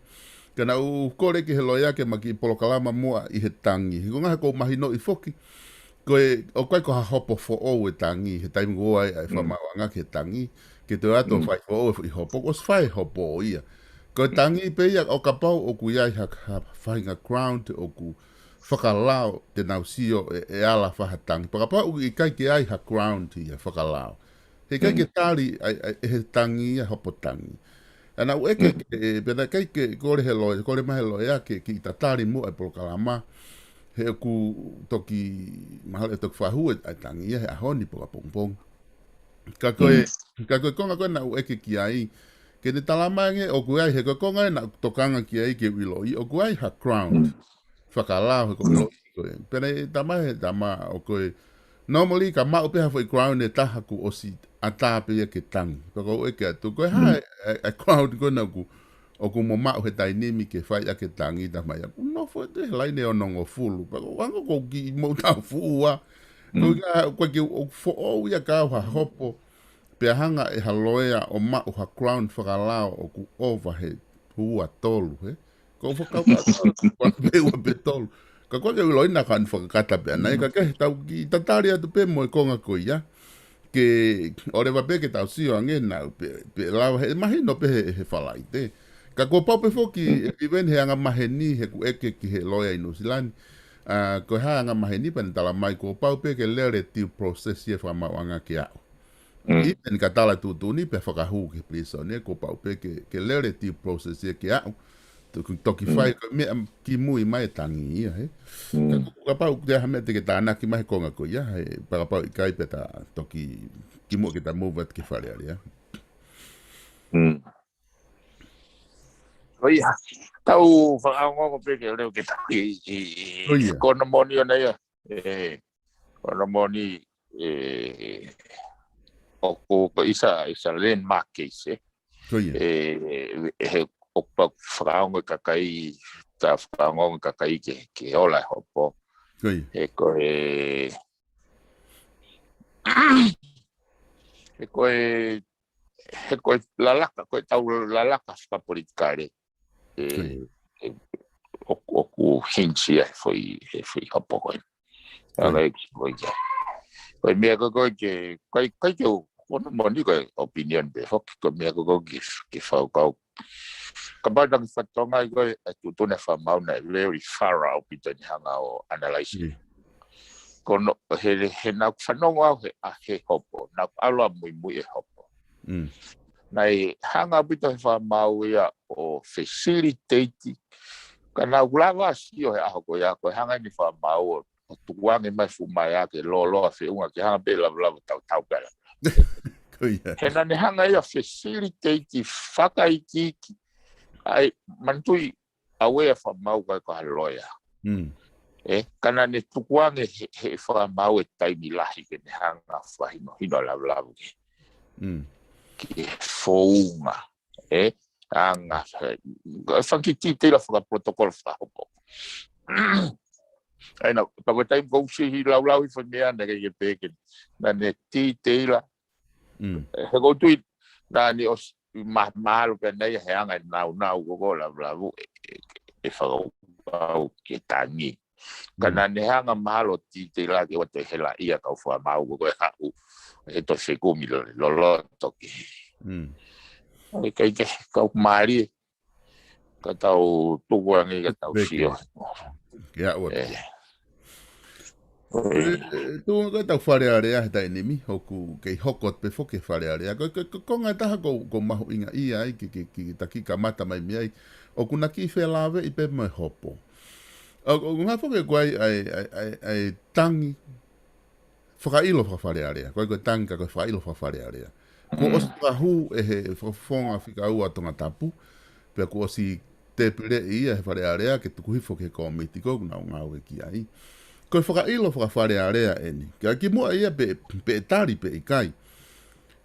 Ka naʻa ku kole ki he loea ke ma kiʻi polokalama muʻa ʻi he tangi. He ko e ʻuhinga he ʻoku ou mahinoʻi foki. Ko e, ʻoku ʻikai ko ha hopo foʻou e tangi, he taimi ko ē ʻa e fakamaauʻanga ki he tangi. Ke toe ʻatu ʻo fai foʻou e foʻi hopo, ʻosi fai hopo ia. Ko e tangi pē ia ʻo kapau ʻoku ʻi ai ha, ha faʻahinga ground ʻoku fakalao te nau sio ʻe, ʻe ala fai ha tangi. Pea kapau ʻoku ʻikai ke ʻi ai ha ground ia fakalao. He ʻikai ke tali ai, ai, ʻe he tangi ia hopo tangi. ʻA ia naʻa ku ʻeke ke, pea naʻe ʻikai ke kole he loea, kole mai he loea ke, ke kiʻi tatali muʻa e polokalama. He ʻoku toki, mahalo ʻe toki fakahū e, e tangi ia he ʻaho ni pe ko ʻapongipongi. Ka ko e, ka ko e konga ko ē naʻa ku ʻeke ki ai, ke ne tala mai ange ʻoku ʻi ai he ko e konga ē naʻa ku tokanga ki ai ke u ʻiloʻi, ʻoku ʻi ai ha ground fakalao he ko e ʻiloʻi ko ē. Pea naʻe tala mai he tama ʻo ko e, normally ka maʻu pē ha foʻi ground ʻe taha kuo ʻosi ʻatā pē ia ke tangi. Pea ko e ʻeke atu ko e hā e, e, e ground ko ē naʻa ku, ʻoku mo maʻu he taimi ni ke fai ʻaki e tangi, tala mai ʻoku nofo ʻi he laine ʻe onongofulu. Pea ko e anga ko e kiʻi moʻutāfuʻua. Ko e ʻuhinga, ko e kiʻi ʻoku foʻou ia ka ʻi ai ha hopo. Pea hanga ʻe ha loea ʻo maʻu ha ground fakalao ʻoku ʻova he ua tolu, he? Ko e fakakaukau, ua pē, ua pē tolu. Ka ko e ke ʻiloʻi naʻa ku fakakata pē ʻanai, ka ke tau kiʻi tatali atu pē mo e konga ko ia. Ke ʻoleva pē ke tau sio ange naʻa pe, pe lava he mahino pē he, he Falaite. Ka kuo pau pē foki, ʻe Piveni he anga maheni, he ʻoku ʻeke ki he loea ʻi Nuʻusila ni. ʻA, ko e hā anga maheni pea ne tala mai kuo pau pē ke lele e due process ʻi he fakamaauʻanga ke aʻu. Even ka tala tuʻutuʻuni pea fakahū ki he prison ē, kuo pau pē ke, ke lele e due process ia ke aʻu. Toki, toki fai ko e meʻa kimui mai e tangi ia, he. Ka, kapau ʻoku ʻi ai ha meʻa te ke tānaki mai he konga ko ia, he, pea kapau ʻikai pea ta toki kimuʻa ke ta move atu ki he Fale Alea. Ko ia, tau fakaongoongo pē ke leo ke taki i, i, i, ko hono moʻoni ʻona ia. ʻE, ko hono moʻoni, ʻe, ʻoku, ko e, it's a, it's a landmark case, ē. ʻE, he, ʻoku pau fakaongo e kakai, ta fakaongo e kakai ke, ke ola e hopo. He ko e, he ko e, he ko e lalaka, ko e tau lalaka fakapolitikale. ʻE, ʻe, ʻoku, ʻoku hinge ia he foʻi, he foʻi hopo ko ē. Ko e, ko e, ko e meʻa ko ē ke, ko e, ko e ke, ko hono moʻoni ko e opinion pē foki, ko e meʻa ko ē ke, ke fakakaukau. kapau naʻa ke fakatokangaʻi ko e, e tuʻutuʻuni ʻa e fakamaau naʻe very thorough ʻaupito ʻene hanga ʻo analyze. Mm. Ko hono, he, he naʻa ku fanongo au he, ʻa he hopo, naʻa ku ʻalu ʻo muimui he hopo. Mm. Naʻe hanga ʻaupito he fakamaau ia ʻo facilitate, ka naʻa ku lava sio he ʻaho ko ia, ko e hanga ʻeni ʻa e fakamaau ʻo, ʻo tukuange mai fuʻu maea ke lōloa feʻunga ke hanga pē ʻe he lavalava ʻo tautau pē ʻa e lavalava. Ko ia. He naʻa ne hanga ia ʻo facilitate fakaikiiki, ʻa e manatuʻi ʻa e fakamaau ʻikai ko ha loea. Mm. ʻE, ka naʻa ne tukuange he, he fakamaau e taimi lahi ke ne hanga ʻo fakahinohino ʻa e lavalava ke, Mm. ke founga. ʻE, anga, he, fanga kiʻi detail fakaprotocol fakahopo. ʻA ia naʻa, pea ko e taimi ko ē ʻoku ou siʻi laulau hifo he meʻa naʻe ʻikai ke pehē ke, naʻa ne detail. Mm. He ʻoku ou tui, naʻa ne ʻosi ma-, mahalo pē naʻe ʻi ai he anga e naunau ko ē ʻo e lavalava ʻe, ʻe, ʻe fakakaukau ke tangi. Ka Mm. naʻa ne hanga mahalo ʻo detail ke ʻoua toe helaʻia e kau fakamaau ko ē ʻe haʻu he toe fekumi loloto ki. Mm. ʻIkai ke kau mālie, ka tau tukuange ka tau Peke. sio. Ke aʻu atu. ʻE. ʻE, ʻe, tuʻunga ko ē ʻetau Fale Alea he taimi ni, ʻoku kei hoko atu pē foki e Fale Alea. Ko, ko, ko, ko e konga ʻe taha ʻoku, ʻoku mahuʻingaʻia ai ki, ki, ki, ki he taki kamata mai mei ai. ʻOku na kiʻi felāveʻi pē mo e hopo. ʻO, ʻoku hā foki ko e ʻai, ʻai, ʻai, ʻai, ʻai tangi fakaʻilo faka-Fale Alea. ʻIkai ko e tangi ka ko e fakaʻilo faka-Fale Alea. Kuo Mm. ʻosi fakahū ʻe he fakafofonga fika ua ʻo Tongatapu, pea kuo ʻosi tēpuleʻi ia ʻe he Fale Alea ke tuku hifo ki he kōmiti ko ē ʻoku nau ngāue ki ai. Ko e fakaʻilo faka-Fale Alea ʻeni. Ka kimuʻa ia pe, pe ʻe tali pe ʻikai.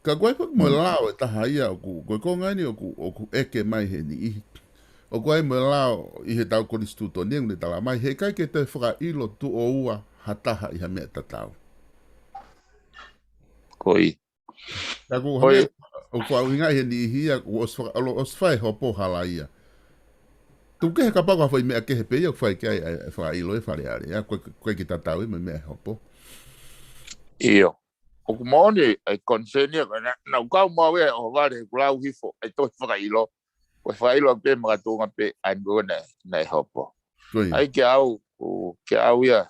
Ka ko e foki mo e Mm. lao ʻe taha ia ʻoku, ko e konga ʻeni ʻoku, ʻoku ʻeke mai he niʻihi. ʻOku ʻi ai mo e lao ʻi heʻetau konisitūtone ʻoku ne tala mai, he ʻikai ke toe fakaʻilo tuʻo ua ha taha ʻi ha meʻa tatau. Ko ia. Ka ʻoku Ko ia. hangē, ʻoku faʻahinga ʻi he niʻihi ia, ʻoku ʻosi faka-, ʻoku ʻosi fai e hopo hala ia. Tuku kehe kapau ko ha foʻi meʻa kehe pē ia ʻoku fai ki ai, ʻa e fakaʻilo e Fale Alea, ko e, ko e kiʻi tatau ia mo e meʻa e hopo. ʻIo. ʻOku moʻoni e concern ia, ko e naʻa, naʻa ku kau mo au ia ʻo vale he kuo lau hifo e toe fakaʻilo. Ko e fakaʻilo pē makatuʻunga pē ʻa eni ko ē naʻe, naʻe hopo. Ko ia. ʻA ia kiate au, ko, kiate au ia,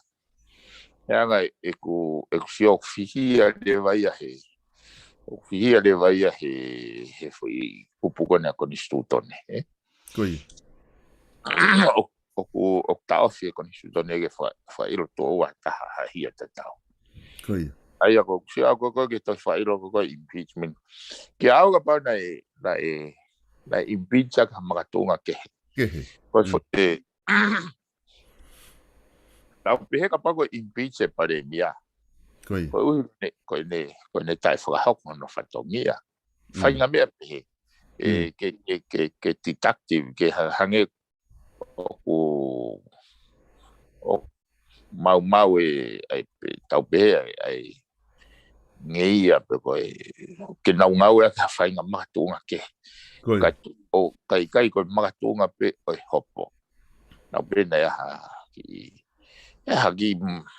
he anga ʻeku, ʻeku sio ʻoku fihia leva ia he, ʻoku fihia leva ia he, he foʻi kupu ko ena konisitūtone, ē? Ko ia. ʻO, ʻoku, ʻoku taʻofi e konisitūtone ke faka-, fakaʻilo tuʻo ua ha taha ha hia tatau. Ko ia. ʻA ia ko, sio au ko ē ke toe fakaʻilo ko ē impeachment. Kiate au kapau naʻe, naʻe, naʻe impeach ʻaki ha makatuʻunga kehe. Kehe. Ko e Mm. fo-, ʻe, naʻa ku pehē kapau ko e impeach e palēmia. Ko ia. Koeʻuhi ko ʻene, ko ʻene, ko ʻene taʻefakahoko hono fatongia. Mm. Faʻahinga meʻa pehē. ʻE, Mm. ke, ke, ke, ke deductive, ke ha-, hangē ʻoku, ʻoku maumau e, ʻa e, pe, tau pehē, ʻa e, ʻa e ngeia pe ko e, ke nau ngāueʻaki ha faʻahinga makatuʻunga kehe. Ko ia. Ka, ʻo, ka ʻikai ko e makatuʻunga pē ʻo e hopo. Naʻa ku pehē naʻe ʻi ai ha kiʻi, ʻi ai ha kiʻi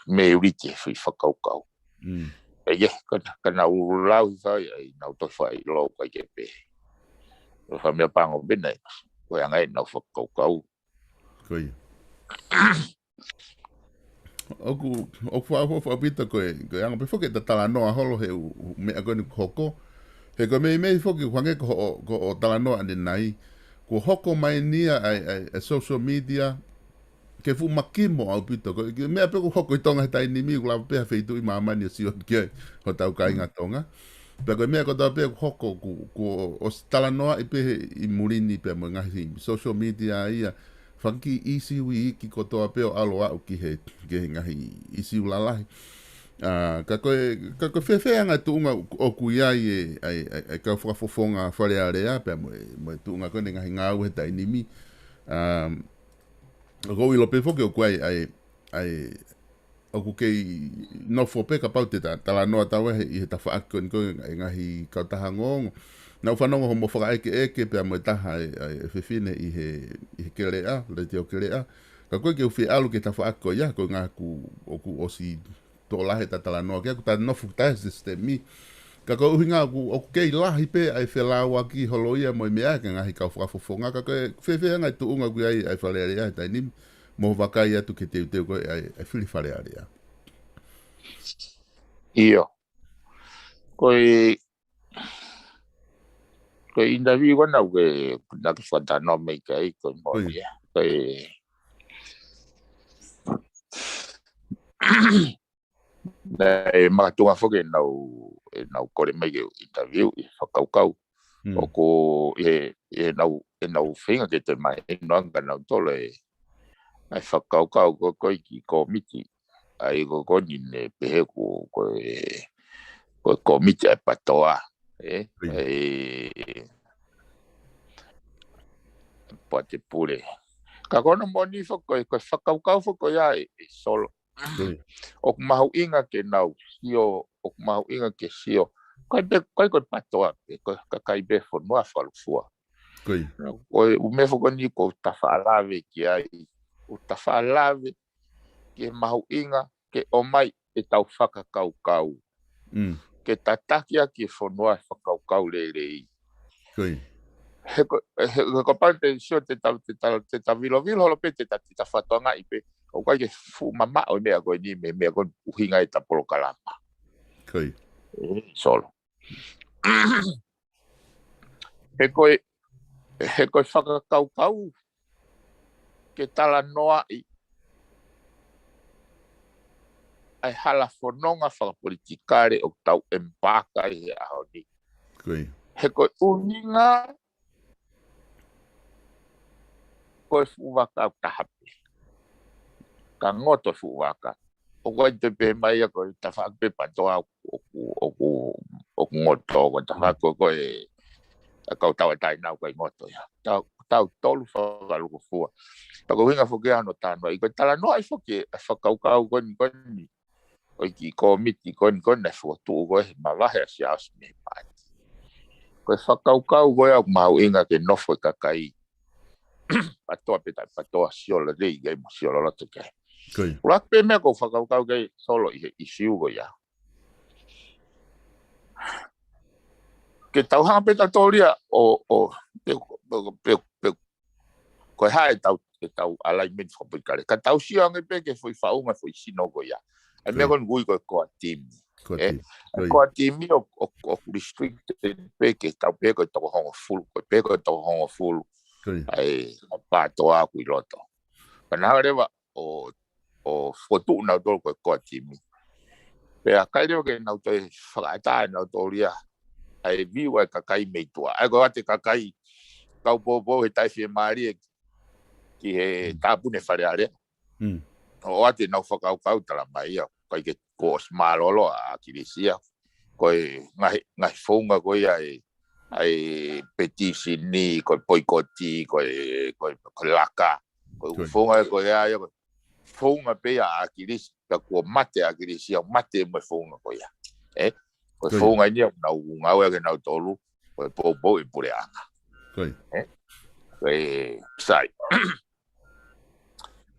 meuliti he foʻi fakakaukau. Mm. ʻE, ʻio, ka, ka naʻa ku lau hifo ai, ʻa ia naʻa ku toe fakaʻilo ʻoku ʻikai ke pehē. Ko e fakameʻapango pē naʻe, ko e anga ia ʻenau fakakaukau. Ko ia. ʻOku, ʻoku faʻa, faʻa, faʻa pita ko e, ko e anga pē foki ʻeta talanoa holo he ʻū, ʻū meʻa ko eni kuo hoko. He ko e meimei foki ʻoku hangē ko hoʻo, ko hoʻo talanoa ʻanenai. Kuo hoko mai eni ia ʻa e, ʻa e, ʻa e social media, ke fuʻu makimo ʻaupito. Ko e, ko e meʻa pē kuo hoko ʻi Tonga he taimi ni, kuo lava pē ha feituʻu ʻi māmani ʻo sio ki ai hotau kāinga Tonga. Pea ko e meʻa kotoa pē kuo hoko, kuo, kuo ʻosi talanoaʻi pē he ʻi muli ni pea mo e ngaahi social media ia. Fanga kiʻi ʻīsiu iiki kotoa pē ʻo ʻalu ʻo aʻu ki he, ki he ngaahi ʻīsiu lalahi. ʻA, ka ko e, ka ko e fēfē anga e tuʻunga ʻoku ʻi ai e, ʻa e, ʻa e, ʻa e kau fakafofonga Fale Alea, pea mo e, mo e tuʻunga ko eni e ngaahi ngāue he taimi ni. ʻA, ʻoku ou ʻilo pē foki ʻoku ʻi ai, ʻa e, ʻa e, ʻoku kei nofo pē kapau te ta talanoa tau ʻi he, ʻi he tafaʻaki ko eni ko e ngaahi kautaha ongoongo. Naʻa ku fanongo hoʻomo fakaʻekeʻeke pea mo e taha e, ʻa e, e fefine ʻi he, ʻi he Keleʻa, Letiō Keleʻa. Ka ko e ke u fie ʻalu ki he tafaʻaki ko ia, ko e ngaahi ʻoku, ʻoku ʻosi tokolahi ʻeta talanoa ki ai, ʻoku ta nofo ki he taha e sisitemi. Ka ko e ʻuhinga ʻoku, ʻoku kei lahi pē ʻa e felāuaki holo ia mo e meʻa ki he ngaahi kau fakafofonga, ka ko e fēfē ʻa e tuʻunga ʻoku ʻi ai ʻa e Fale Alea he taimi ni, mo e vakai atu ki he teuteu ko ē ʻa e, ʻa e fili Fale Alea. ʻIo. Ko e, ko e interview ko ena ʻoku ke, naʻa ke fakatalanoa mai ki ai, ko e mo ia. Ko e, naʻe makatuʻunga foki ʻenau, ʻenau kole mai ke interview ʻi he fakakaukau. ʻOku ʻi he, ʻenau, ʻenau feinga ke toe mahino ange kia nautolu ʻa e fakakaukau ko ē ko ē ki he kōmiti. ʻA ia ko ē ko eni ne pehē ko, ko e, ko e kōmiti ʻa e PATOA. ʻE, ʻe, Poate Pule. Ka ko hono moʻoni foki ko e, ko e fakakaukau foki ko ia ʻe, ʻe Solo. ʻOku mahuʻinga ke nau sio, ʻoku mahuʻinga ke sio. Ko e pē, ko e, ko e PATOA pē, ko e kakai pē fonua fakalūkufua. Ko e ʻū meʻa foki ko eni ʻoku ta faʻa lave ki ai, ʻoku ta faʻa lave ki he mahuʻinga ke ʻomai ʻetau fakakaukau. Ke tataki ʻaki e fonua e fakakaukau lelei. He ko, he, he ko e pau te sio te ta, te ta, te ta vilovilo holo pē te ta, te ta fakatokangaʻi pē. ʻOku ʻikai ke fuʻu mamaʻo e meʻa ko eni mei he meʻa ko eni ʻuhinga ʻeta polokalama. ʻE, Solo. He ko e, he ko e fakakaukau ke talanoaʻi ʻa e hala fononga fakapolitikale ʻoku tau embark ai he ʻaho ni. He ko e ʻuhinga ko e fuʻu vaka ʻoku taha pē. Ka ngoto e fuʻu vaka. ʻOku ʻikai te pehē mai ia ko e tafaʻaki pē PATOA ʻoku, ʻoku, ʻoku ngoto, ko e tafaʻaki ko ē ʻa e kau tauʻatāina ʻoku ʻikai ngoto ia. Tau, tautolu fakalūkufua. Pea ko e ʻuhinga foki ia hono talanoaʻi, ko e talanoaʻi foki e fakakaukau ko eni, ko eni. ʻO e kiʻi kōmiti ko eni, ko eni naʻe fokotuʻu ko ē he mavahe ʻa Siaosi mei he paati. Ko e fakakaukau ko ē ʻoku mahuʻinga ke nofo e kakai PATOA pe taʻe PATOA, sio lelei ki ai mo sio loloto ki ai. ʻUluaki pē meʻa ʻoku ou fakakaukau ki ai Solo ʻi he ʻisiū ko ia. Ke tau hanga pē tautolu ia ʻo, ʻo, pe, pe, pe, pe, ko e hā ʻetau, ʻetau alignment fakapolitikale. Ka tau sio ange pē ki he foʻi faʻunga, foʻi sino ko ia. ʻA e meʻa ko eni ʻoku ui ko e core team. ʻE, core team ʻoku, ʻoku, ʻoku restricted pē ki he tau pehē ko e toko hongofulu, ko e pehē ko e toko hongofulu. ʻA e PATOA ʻoku ʻi loto. Ka naʻa nau lava ʻo, ʻo fokotuʻu nautolu ko e core team. Pea ʻikai leva ke nau toe fakaʻatā nautolu ia ʻa e view ʻa e kakai mei tuʻa. ʻA ia ko e ʻoatu e kakai kau poupou he taʻefiemālie ki he tāpuni Fale Alea. ʻO ʻoatu ʻenau fakakaukau, tala mai ia, ʻikai ke kuo ʻosi mālōlō ʻa ʻAkilisi ia. Ko e ngaahi, ngaahi founga ko ia ʻa e, ʻa e petisini, ko e poikoti, ko e, ko e, ko e laka. Ko e founga ko ia ia, ko e founga pē ia ʻa ʻAkilisi, ka kuo mate ʻa ʻAkilisi ia, mate mo e founga ko ia. ʻE? Ko e founga eni ʻoku nau ngāue ʻaki ʻe nautolu, ko e poupou e puleʻanga. ʻE? Ko e sai.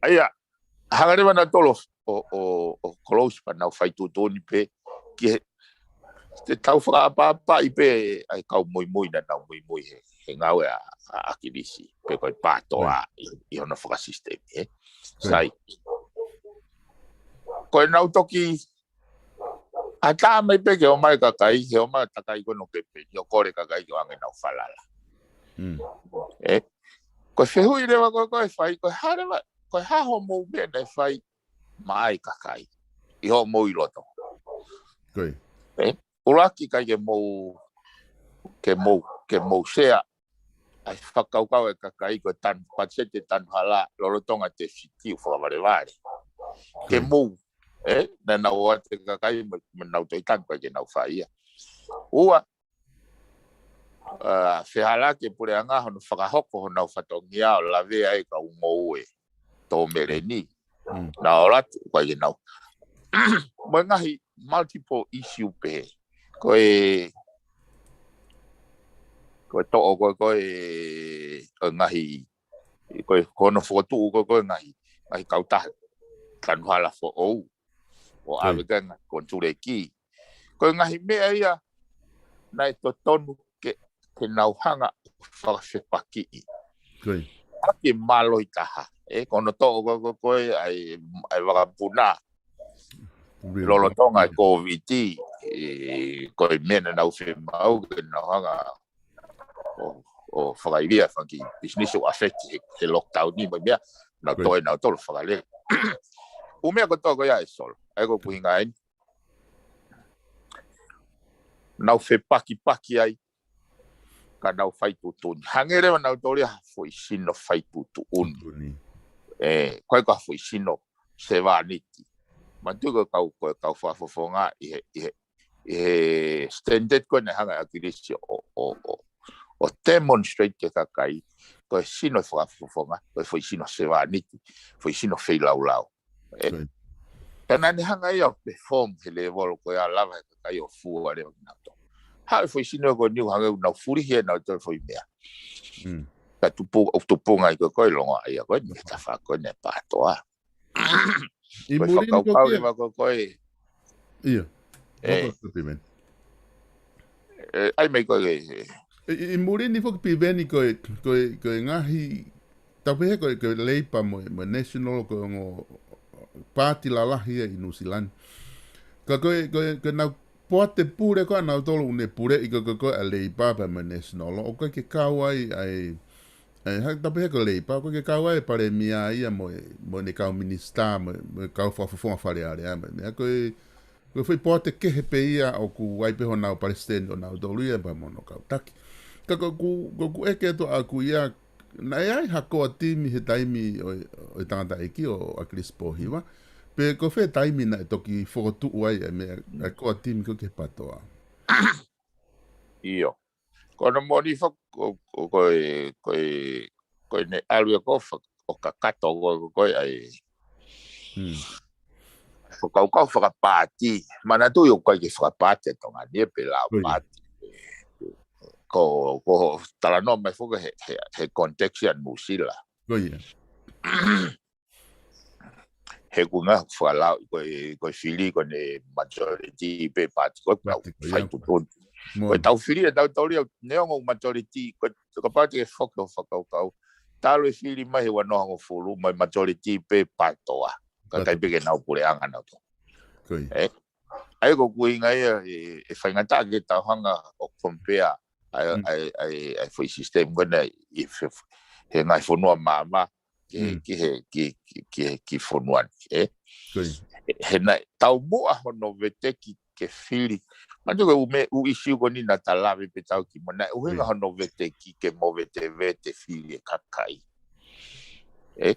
ʻA ia, hanga leva nautolu ʻo, ʻo, ʻo close pea nau fai tuʻutuʻuni pē, ki he, te tau fakaʻapaʻapaʻi pē ʻa e kau muimui naʻa nau muimui he, he ngāue ʻa, ʻa ʻAkilisi, pe ko e PATOA ʻi, ʻi hono fakasisitemi, ʻe? Sai. Ko ʻenau toki ʻatā mai pē ke ʻomai e kakai, he ʻomai e kakai ko ē ʻo e kemipeni, ʻo kole e kakai ke ʻoange ʻenau falala. ʻE? Ko e fehuʻi leva ko ē ʻe fai, ko e hā leva, ko e hā hoʻomou meʻa naʻe fai maʻa e kakai ʻi hoʻomou ʻi loto. ʻE? ʻUluaki, ʻikai ke mou, ke mou, ke mou sea ʻa e fakakaukau ʻa e kakai ko e tanu, patiseti tanu hala lolotonga e tefisiti ʻoku fakavalevale. Ke mou, ʻe? Naʻa nau ʻoatu e kakai mo, mo nau toe tanu, ʻikai ke nau fai ia. Ua, ʻa, fehālaaki e puleʻanga hono fakahoko honau fatongia ʻo lavea ai e kau ngoue tō meleni. Naʻa ʻoatu, ʻikai ke nau. Mo e ngaahi multiple issue pē. Ko e, ko e toʻo, ko e, ko e, ko e ngaahi, ko e, ko hono fokotuʻu ko e, ko e ngaahi, ngaahi kautaha tanu hala foʻou. ʻO ʻave ki ai e ngaahi konituleki. Ko e ngaahi meʻa ia, naʻe totonu ke, ke nau hanga fakafepakiʻi. Ko ia. ʻA ke mālohi taha. ʻE, ko hono toʻo ko, ko, ko e, ʻai, ʻai vakapuna. Lolotonga e Kōviti, ʻe, ko e meʻa naʻa nau fiemaʻu ke nau hanga ʻo, ʻo fakaivia fanga kiʻi business ʻo affect he, he lockdown ni mo e meʻa, nau toe nau tolo fakalele. ʻU meʻa ko e toʻo ko ia ʻe Solo. ʻAi ko kuinga ai. Nau fepakipaki ai, ka nau fai tuʻutuʻuni. Hangē leva nautolu ia ha foʻi sino fai tuʻutuʻuni. ʻE, ko e ka foʻi sino sevāniti. Manatuʻi ko e kau, ko e kau fakafofonga ʻi he, ʻi he, ʻi he standard ko ē naʻe hanga ʻe ʻAkilisi ʻo, ʻo, ʻo, ʻo demonstrate ki he kakai, ko e sino fakafofonga, ko e foʻi sino sevāniti, foʻi sino feilaulau. ʻE, ka naʻa ne hanga ia ʻo perform he level ko ia lava he kakai ʻo fua leva kinautolu. Haʻu e foʻi sino ko eni ʻo hangē ʻoku nau fulihi ʻe nautolu e foʻi meʻa. Ka tupu, ʻo tupunga ai ko e ko e longoaʻa ia ko eni he tafa ko eni e PATOA. ʻI muli ni ko e. Ia. ʻAi mai ko e. ʻI muli ni foki Piveni ko e, ko e, ko e ngaahi, tau pehē ko e, ko e Leipa mo e, mo e National ko e ongo paati lalahi ia ʻi Nuʻusila ni. Ka ko e, ko e, ko e nau poate pule ko ē ʻa nautolu ʻoku ne puleʻi ko e, ko e, ko e ʻa Leipa pea mo e National. ʻOku ʻikai ke kau ai, ʻai, ʻai, ha, tau pehē ko e Leipa, ʻoku ʻikai ke kau ai e palēmia ia mo e, mo ʻene kau minisitā, mo e, mo e kau fakafofonga Fale Alea, mo e meʻa ko e, ko e foʻi poate kehe pē ia ʻoku ʻi ai pē honau palesiteni ʻo nautolu ia pea mo hono kau taki. Ka ko ʻeku, ko ʻeku ʻeke atu ʻaʻaku ia, naʻe ʻi ai ha core team he taimi ʻo e, ʻo e tangataʻeiki ʻo ʻAkilisi Pōhiva. Pe ko fē taimi naʻe toki fokotuʻu ai e meʻa, e core team ko ē ki he PATOA. ʻIo. Ko hono moʻoni foki ko, ko, ko e, ko e, ko ʻene ʻalu ia ko fa-, ʻo kakato ko, ko, ko e ʻai. Ko e kau, kau fakapaati. Manatuʻi ʻoku ʻikai ke fakapaati ʻa Tonga ni ʻe pē lao paati. Ko, ko talanoa mai foki he, he, he context ia Nuʻusila. Ko ia. He ʻoku ngaahi fakalao, ko e, ko e fili ko ʻene majority pē paati ko ē, paati ko ia, fai tuʻutuʻuni. Ko e tau fili ʻe tautolu ia, neongo majority, ko e, ko e paati ke foki ʻo fakakaukau. Talu e fili mai he ua noa hongofulu, mo e majority pē PATOA. Ka ʻikai pē ke nau puleʻanga nautolu. Ko ia. ʻE? ʻAi ko kuinga ia, ʻe, ʻe faingataʻa ke tau hanga ʻo compare ʻa e, ʻa e, ʻa e, ʻa e foʻi system ko ena ʻi he, he ngaahi fonua maama, ki he, ki he, ki, ki, ki he, ki fonua ni, ʻe? He naʻe taumuʻa hono veteki ke fili. Manatuʻi ko e ʻū meʻa, ʻū ʻisiū ko eni naʻa ta lave pē ʻetau kimuʻa, naʻe ʻuhinga hono veteki ke movetevete fili e kakai. ʻE?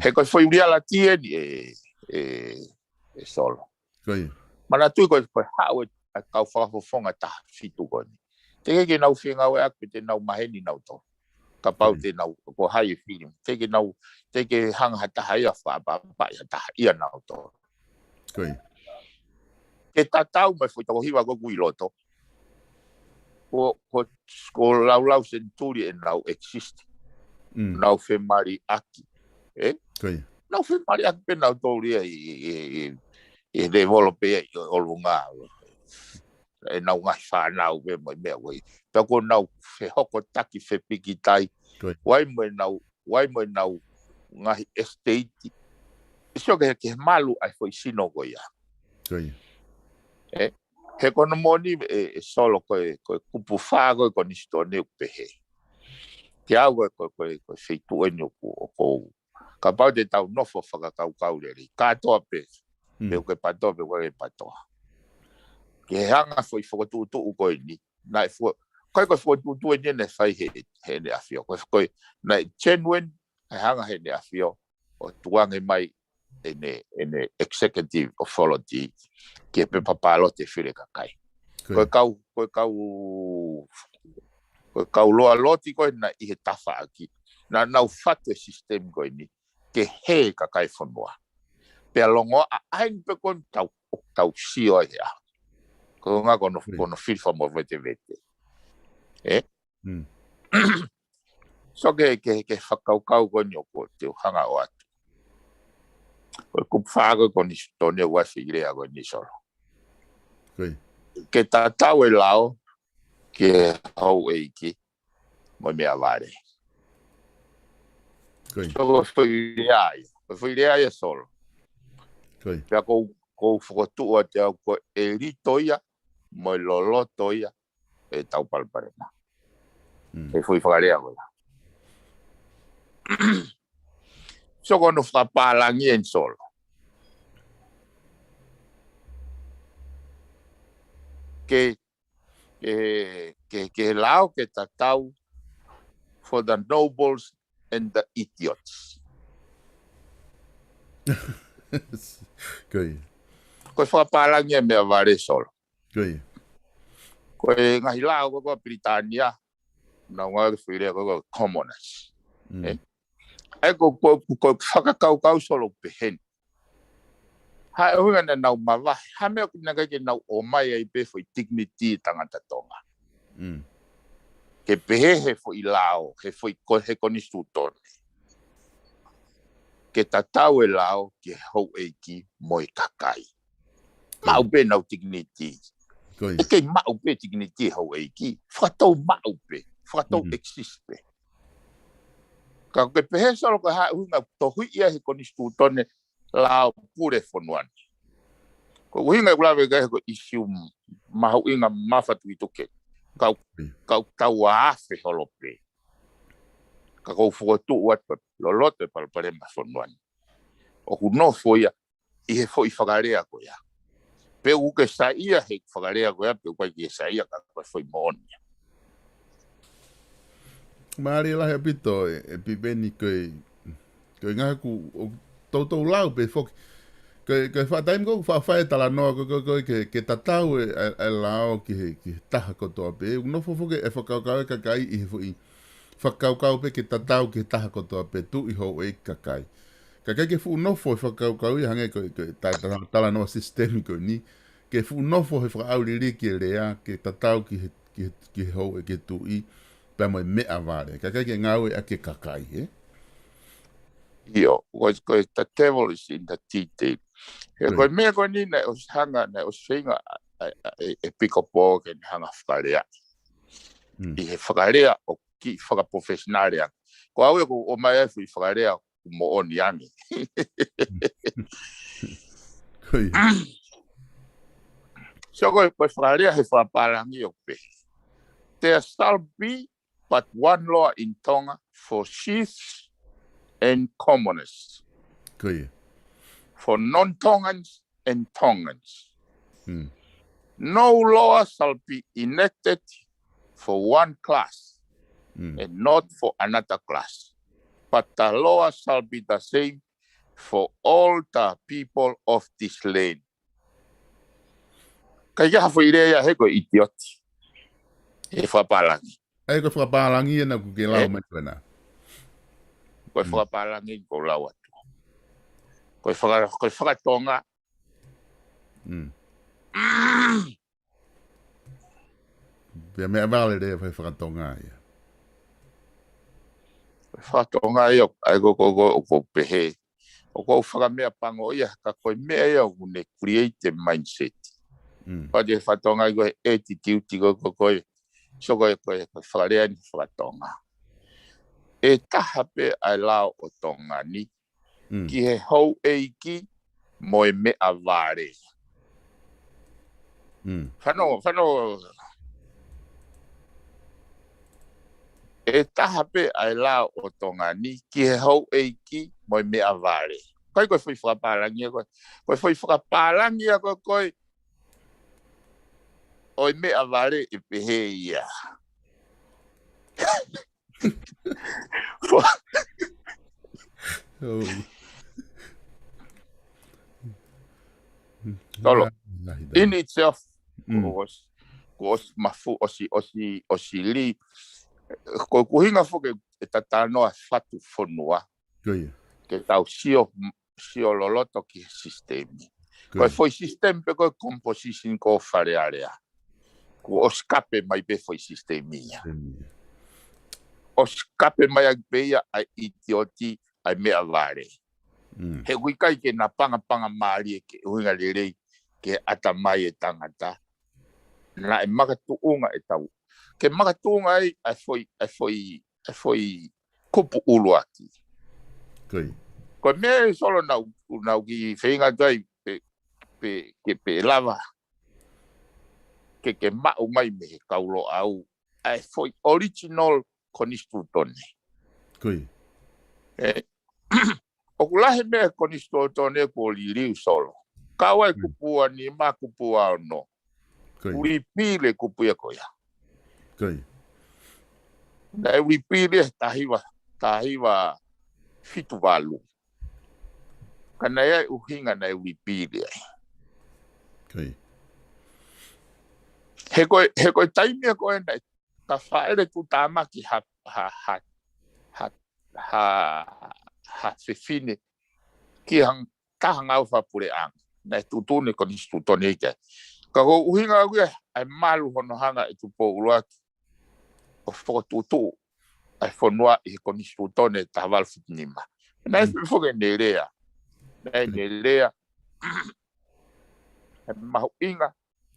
He ko e foʻi reality eni ʻe, ʻe, ʻe Solo. Manatuʻi ko e, ko e haʻu e, ʻa e kau fakafofonga taha fitu ko eni. Teʻeki ke nau fengāueʻaki pe te nau maheni nautolu. Kapau te nau, ko hai e fili. Teʻeki ke nau, teʻeki ke hanga ha taha ia fakaʻapaʻapaʻi ha taha ia nautolu. Ke tatau mo e foʻi toko hiva ko ē ʻoku ʻi loto. Ko, ko, ko e laulau senituli ʻenau exist. Nau femaliʻaki. ʻE? Nau femaliʻaki pē nautolu ia ʻi, ʻi, ʻi, ʻi, ʻi he develop ia ʻi ʻolunga. ʻEnau ngaahi fānau pē mo e meʻa ko ē. Pea ko ʻenau fehokotaki fepikitai. ʻOku ʻi ai mo ʻenau, ʻoku ʻi ai mo ʻenau ngaahi estate. ʻE sio ki he, ki he malu ʻa e foʻi sino ko ia. ʻE, he ko hono moʻoni ʻe, ʻe Solo ko e, ko e kupu fā ko ē ʻo e konisitūtone ʻoku pehē. Ke ʻalu ko e, ko e, ko e, ko e feituʻu eni ʻoku, ʻoku ou. Kapau te tau nofo fakakaukau lelei. Kātoa pē. Pe ʻoku ke PATOA, pe ʻoku ke PATOA. Ke hanga foʻi fokotuʻutuʻu ko eni. Naʻe fo-, ko e, ko e fokotuʻutuʻu eni naʻe fai he, he ʻEne ʻAfio. Ko e, ko e, naʻe genuine, ʻe hanga he ʻEne ʻAfio ʻo tukuange mai ʻene, ʻene executive authority ki he pepa pālote fili e kakai. Ko e kau, ko e kau, ko e kau loaloa ko ē naʻe ʻi he tafaʻaki. Naʻa nau fatu e system ko eni ke hē e kakai e fonua. Pea longoaʻa ʻa eni pē ko eni tau, tau sio ai ʻa. Ko e ʻuhinga ko hono, ko hono fili fakamovetevete. ʻE? So ke, ke, ke fakakaukau ko eni ʻoku ou hanga ʻo ʻoatu. Ko e kupu fā ko ē ʻo e konisitūtone ʻoku ʻi ai e foʻi lea ko eni Solo. Ke tatau e lao, ki he houʻeiki mo e meʻavale. Ko ia. So, ko e foʻi lea ia. Ko e foʻi lea ia, Solo. Ko ia. Pea ʻoku ou, ʻoku ou fokotuʻu atu au ko e lito ia, mo e loloto ia, ʻetau palopalema. Mm. He foʻi fakalea ko ia. So, ko hono fakapālangi eni, Solo. Ke, ke, ke, ke lao ke tatau for the nobles and the idiots. Ko ia. Ko e fakapālangi e meʻavale, Solo. Ko ia. Ko e ngaahi lao ko ē ʻa Pilitānia, naʻa nau ngāueʻaki e foʻi lea ko ē ko e commoners. Mm. Eh? ʻA ia ko, ko, ko, ko e fakakaukau, Solo, pehē ni. Hā e ʻuhinga naʻa nau mavahe, hā e meʻa ʻoku ʻikai ke nau ʻomai ai pē foʻi dignity ʻa e tangata Tonga. Mm. Ke pehē he foʻi lao, he foʻi ko-, he konisitūtone. Ke tatau e lao ki he houʻeiki mo e kakai. Maʻu pē ʻenau dignity. Ko ia. ʻIkai ke maʻu pē dignity e houʻeiki. Fakatou maʻu pē. Fakatou Mm. exist pē. Ka ʻoku ke pehē, Solo, ko e hā e ʻuhinga ʻoku tohiʻi ia he konisitūtone lao pule fonua ni. Ko e ʻuhinga ʻoku lave ki ai he ko e ʻīsiu mahuʻinga mafatukituki. Kau, Mm. kau tau afe holo pē. Ka ʻoku ou fokotuʻu atu pē, loloto e palopalema fonua ni. ʻOku nofo ia ʻi he foʻi fakalea ko ia. Pe ʻoku ke saiʻia he fakalea ko ia, pe ʻoku ʻikai ke saiʻia, ka ko e foʻi moʻoni ia. Mālie lahi ʻaupito e, e Piveni, ko e, ko e ngaahi ʻoku, ʻoku toutou lau pē foki. Ko e, ko e faʻa taimi ko ē ʻoku faʻa fai e talanoa ko ē, ko e, ko e ke, ke tatau e, e, e lao ki he, ki he taha kotoa pē. ʻOku nofo foki e fakakaukau e kakai ʻi he foʻi fakakaukau pē ke tatau ki he taha kotoa pē, tuʻi, houʻeiki, kakai. Ka ʻikai ke fuʻu nofo e fakakaukau ia, hangē ko e, ko e ta-, ta-, talanoa sisitemi ko eni, ke fuʻu nofo he fakaʻauliliki e lea, ke tatau ki he, ki he, ki he houʻeiki, ki he tuʻi, pea mo e meʻavale. Ka ʻikai ke ngāueʻaki e kakai, ē? ʻIo, ko e, ko e, the devil is in the detail. He Ko ia. ko e meʻa ko eni naʻe ʻosi hanga, naʻe ʻosi feinga ʻa, ʻa, ʻa, e, e Pīkopo ke ne hanga fakalea. Mm. ʻI he fakalea ʻoku kiʻi fakaprofessional ange. Ko au ia ʻoku ou ʻomai ai e foʻi fakalea ʻoku moʻoni ange. Ko ia. So ko e, ko e fakalea he fakapālangi ʻoku pehē: There shall be but one law in Tonga for chiefs and commoners. Ko ia. For non-Tongans and Tongans. Mm. No law shall be enacted for one class Mm. and not for another class, but the law shall be the same for all the people of this land. Ka ʻi ai ha foʻi lea ia he ko e idiot. He fakapālangi. ʻA ia ko e fakapālangi ena ʻoku ke lau Ē? mai ko ena. Ko e Mm. fakapālangi ʻoku ou lau atu. Ko e faka-, ko e fakatonga. Mm. Pea meʻavale lea fai fakatonga ia. Fakatonga ia, ʻa ia ko, ko, ko, ʻoku ou pehē. ʻOku ou fakameʻapango ia, ka ko e meʻa ia ʻoku ne create e mindset. Mm. Pea ko e fakatonga ia ko e attitude ko, ko, ko e, so ko e, ko e, ko e fakalea ni fakatonga. ʻE taha pē ʻa e lao ʻo Tonga ni, Mm. ki he houʻeiki mo e meʻavale. Mm. Fano, fano. ʻE taha pē ʻa e lao ʻo Tonga ni ki he houʻeiki mo e meʻavale. ʻIkai ko e foʻi fakapālangi ia ko ē. Ko e foʻi fakapālangi ia ko ē ko e ʻo e meʻavale ʻe pehē ia. Oh. Tolo. Lahi, lahi, lahi. In itself, Mm. kuo ʻosi, kuo ʻosi mafu, ʻosi, ʻosi, ʻosi li. Ko e ʻuhinga foki e talanoa fatu fonua. Ko ia. Ke tau sio, sio loloto ki he sisitemi. Ko Ko e ia. foʻi sisitemi pē ko e composition ko Fale Alea. Kuo ʻosi kape mai pē foʻi sisitemi ia. Sisitemi ia. ʻOsi kape mai ʻaki pē ia ʻa e itioti, ʻa e meʻavale. Mm. He ʻoku ʻikai ke na pangapanga mālie ke ʻuhinga lelei ke ʻatamai e tangata. Naʻe makatuʻunga ʻetau ke makatuʻunga ai ʻa e foʻi, ʻa e foʻi, ʻa e foʻi kupu ʻuluaki. Ko e meʻa ē Solo naʻa ku, naʻa ku kiʻi feinga atu ai pē, pē, ke pē lava ke, ke maʻu mai mei he kau Loʻau ʻa e foʻi original konisitūtone. ʻOku lahi meʻa konisitūtone kuo liliu Solo. Kau ai kupu ua nima, kupu ua ono. Kuo lipili kupu ia ko ia. Naʻe lipili he taha hiva, taha hiva fitu valu. Ka naʻe ʻi ai ʻuhinga naʻe lipili ai. He ko e, he ko e taimi ia ko ē naʻe ka faʻele tuʻutāmaki ha, ha, ha, ha, ha, ha fefine ki ha taha ngāue fakapuleʻanga. Naʻe tuʻutuʻuni konisitūtone ia ki ai. Ka ko e ʻuhinga ʻaku ia, ʻa e malu hono hanga ʻe Tupou ʻUluaki ʻo fokotuʻutuʻu ʻa e fonua ʻi he konisitūtone taha valu fitu nima. Naʻe fefo ke ne lea. Naʻe ne lea. ʻA e mahuʻinga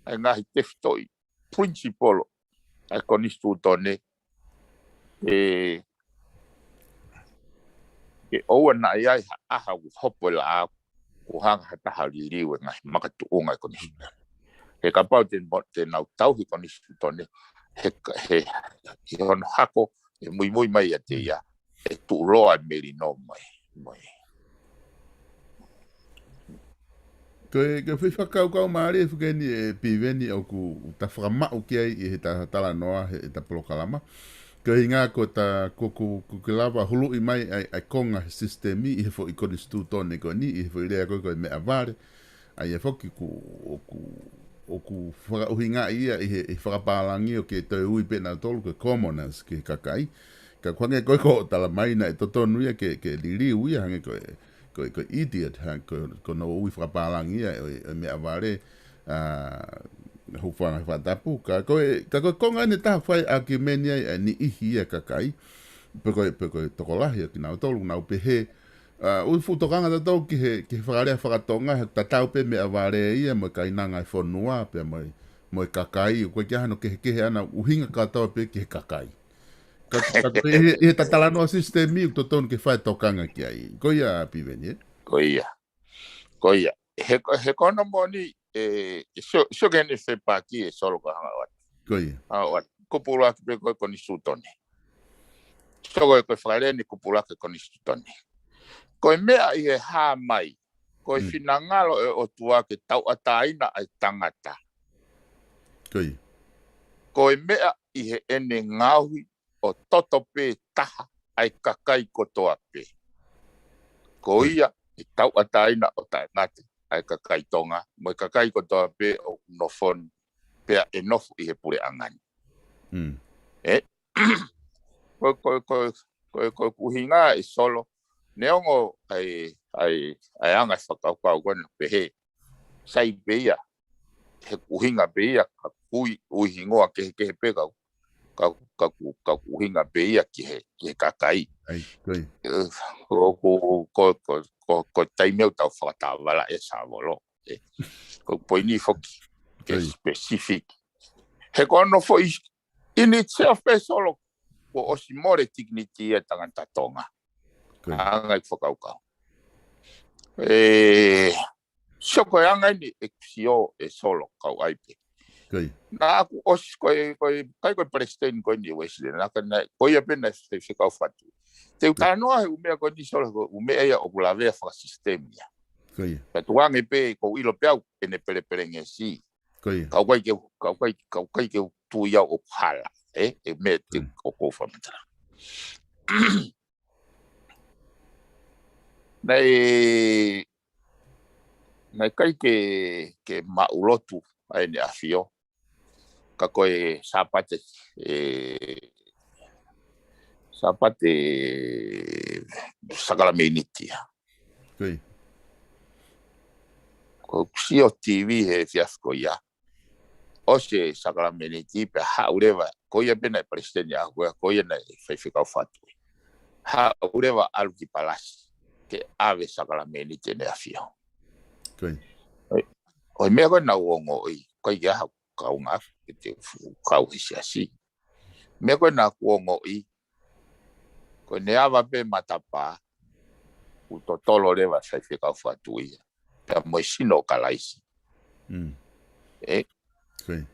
ʻa e ngaahi tefitoʻi principle ʻa e konisitūtone. ʻE, ke ʻoua naʻa ʻi ai ha ʻaho ʻoku hopo e laʻā kuo hanga ha taha ʻo liliu e ngaahi makatuʻunga ʻa e konisitūtone. He kapau te mo-, te nau tauhi konisitūtone, he ka-, he, ʻi hono hako, ʻe muimui mai ʻiate ia, ʻe tuʻuloa e melino mai, mai. Ko e, ko e foʻi fakakaukau mālie foki eni ē Piveni ʻoku ta fakamaʻu ki ai ʻi heʻeta talanoa, heʻeta polokalama. Ko e ʻuhinga ko ta, ko, ko, ko ke lava huluʻi mai ʻa e, ʻa e konga he sisitemi ʻi he foʻi konisitūtone ko eni, ʻi he foʻi lea ko ē ko e meʻavale. ʻA ia foki ʻoku, ʻoku, ʻoku fakaʻuhingaʻi ia ʻi he, ʻi he fakapālangi ʻo ke toe ui pē nautolu ko e commoners ki he kakai. Ka ʻoku hangē ko ē ko hoʻo tala mai naʻe totonu ia ke, ke liliu ia hangē ko e, ko e, ko e idiot, ha, ko, ko hono ui fakapālangi ia ʻo e, ʻo e meʻavale, ʻa, hūfanga he fakatapu. Ka ko e, ka ko e konga eni ʻe taha fai ʻakimeni ai ʻa e niʻihi ia kakai. Pe ko e, pe ko e tokolahi ʻo kinautolu, nau pehē, ʻa, ʻoku fuʻu tokanga tautolu ki he, ki he fakalea fakatonga, he tatau pē meʻavale ia mo e kainanga ʻo e fonua, pea mo e, mo e kakai, ʻoku ʻikai ke ʻi ai hano kehekehe ʻa ʻena ʻuhinga kātoa pē ki he kakai. Ka, ka ko e, ʻi he, ʻi heʻeta talanoa sisitemi ʻoku totonu ke fai tokanga ki ai. Ko ia Piveni, ē? Ko ia. Ko ia. He ko, he ko hono moʻoni, ʻe, ʻe sio, sio ki heʻene fepaki ē Solo ka hanga ʻo ʻoatu. Ko ia. Hanga ʻo ʻoatu. Kupu ʻuluaki pē ko e konisitūtone. Sio ko e, ko e fakalea eni kupu ʻuluaki konisitūtone. Ko e meʻa ʻi he hā mai. Ko e finangalo ʻo e ʻOtua ke tauʻatāina ʻa e tangata. Ko ia. Ko e meʻa ʻi heʻene ngaohi ʻo toto pē taha ʻa e kakai kotoa pē. Ko ia ʻe tauʻatāina ʻo taʻengata ʻa e kakai Tonga, mo e kakai kotoa pē ʻoku nofo ni, pea ʻe nofo ʻi he puleʻanga ni. Ē? Ko, ko, ko, ko, ko e ʻuhinga ē Solo, neongo ʻa e, ʻa e, ʻa e anga e fakakaukau ko ena pehē, sai pē ia, he ʻuhinga pē ia, ka ʻoku ui, ui hingoa kehekehe pē ka, ka, ka, ka ʻuhinga pē ia ki he, ki he kakai. ʻE, ko, ko, ko, ko, ko e taimi ʻoku tau fakataʻevalaʻi ʻa Savolo. ʻE, ko e poini foki, ke specific. He ko hono foʻi, in itself pē Solo, kuo ʻosi mole dignity ʻa e tangata Tonga. Anga e fakakaukau. ʻE, sio ko e anga eni ʻeku sio ē Solo kau ai pē. Naʻa ku ʻosi ko e, ko e, kai ko e palesiteni ko eni Uēsile, naʻa ka naʻe, ko ia pē naʻe fai fekau fatu. Te u talanoa he ʻū meʻa ko eni Solo, ko e ʻū meʻa ia ʻoku lavea fakasisitemi ia. Ka tuange pē, ʻoku ou ʻilo pē au, ʻene pelepelengesi. Ka ʻoku ʻikai ke, ka ʻoku ʻikai, ka ʻoku ʻikai ke u tui au ʻoku hala, ē, ʻe meʻa te ʻoku ou fakamatala. Naʻe, naʻe ʻikai ke, ke maʻulotu ʻa ʻEne ʻAfio. Ka ko e Sāpate, ē, Sāpate Sakalameniti ia. ʻOku ou sio TV he efiafi ko ia. ʻOsi e Sakalameniti pea haʻu leva, ko ia pē naʻe palesiteni ʻaʻaku ia, ko ia naʻe faifekau fatu. Haʻu leva ʻalu ki palasi, ke ʻave Sakalameniti ʻEne ʻAfio. ʻOi, ʻo e meʻa ko ē naʻa ku ongoʻi, ʻikai ke ʻi ai haʻaku kaungā, ke te u kau he siasi. Meʻa ko ē naʻa ku ongoʻi, ko e neava pē matapā, ʻoku totolo leva e faifekau fakatui ia. Pea mo e sino ʻo Kalaisi. Mm. Ē? Ko ia.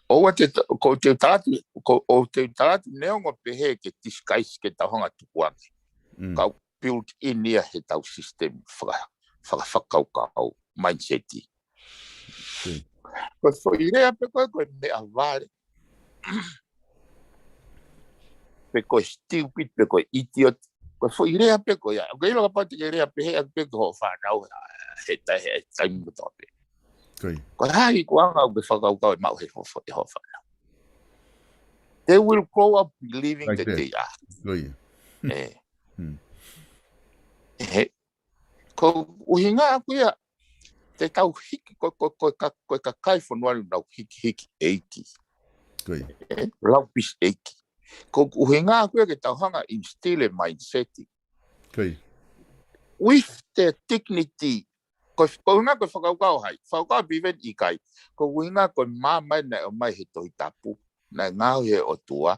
ʻOua te, ko te talatu, ko, ʻo te talatu neongo pehē ke disguise ke tau hanga tukuange. Mm. Ka ʻoku built in ia he tau system faka-, faka-, fakakaukau, mindset. Ko ia. Ko e foʻi lea pē ko ē, ko e meʻa vale. Pe ko e stupid, pe ko e idiot. Ko e foʻi lea pē ko ia. ʻOku ke ʻilo kapau te ke lea pehē ʻaki pē ki hoʻo fānau, ʻa, he tai, he taimi kotoa pē. Ko ia. Ko e hā e ikuʻanga ʻoku ke fakakaukau ʻe maʻu he hoʻo, he hoʻo fānau? They will grow up believing that they are. Ko ia. Ē. Hmm. Ē. Ko e ʻuhinga ʻaku ia, te tau hiki, ko, ko, ko, ka, ko e kakai fonua ni ʻoku nau hikihiki ʻEiki. Ko ia. Ē, lau pisi ʻEiki. Ko e ʻuhinga ʻaku ia ke tau hanga instill e mindset. Ko ia. With their dignity. Ko, ko e ʻuhinga ko e fakakaukau hai. Fakakaukau Piveni ʻikai. Ko e ʻuhinga ko e maama naʻe ʻomai he Tohi Tapu. Naʻe ngaohi he ʻOtua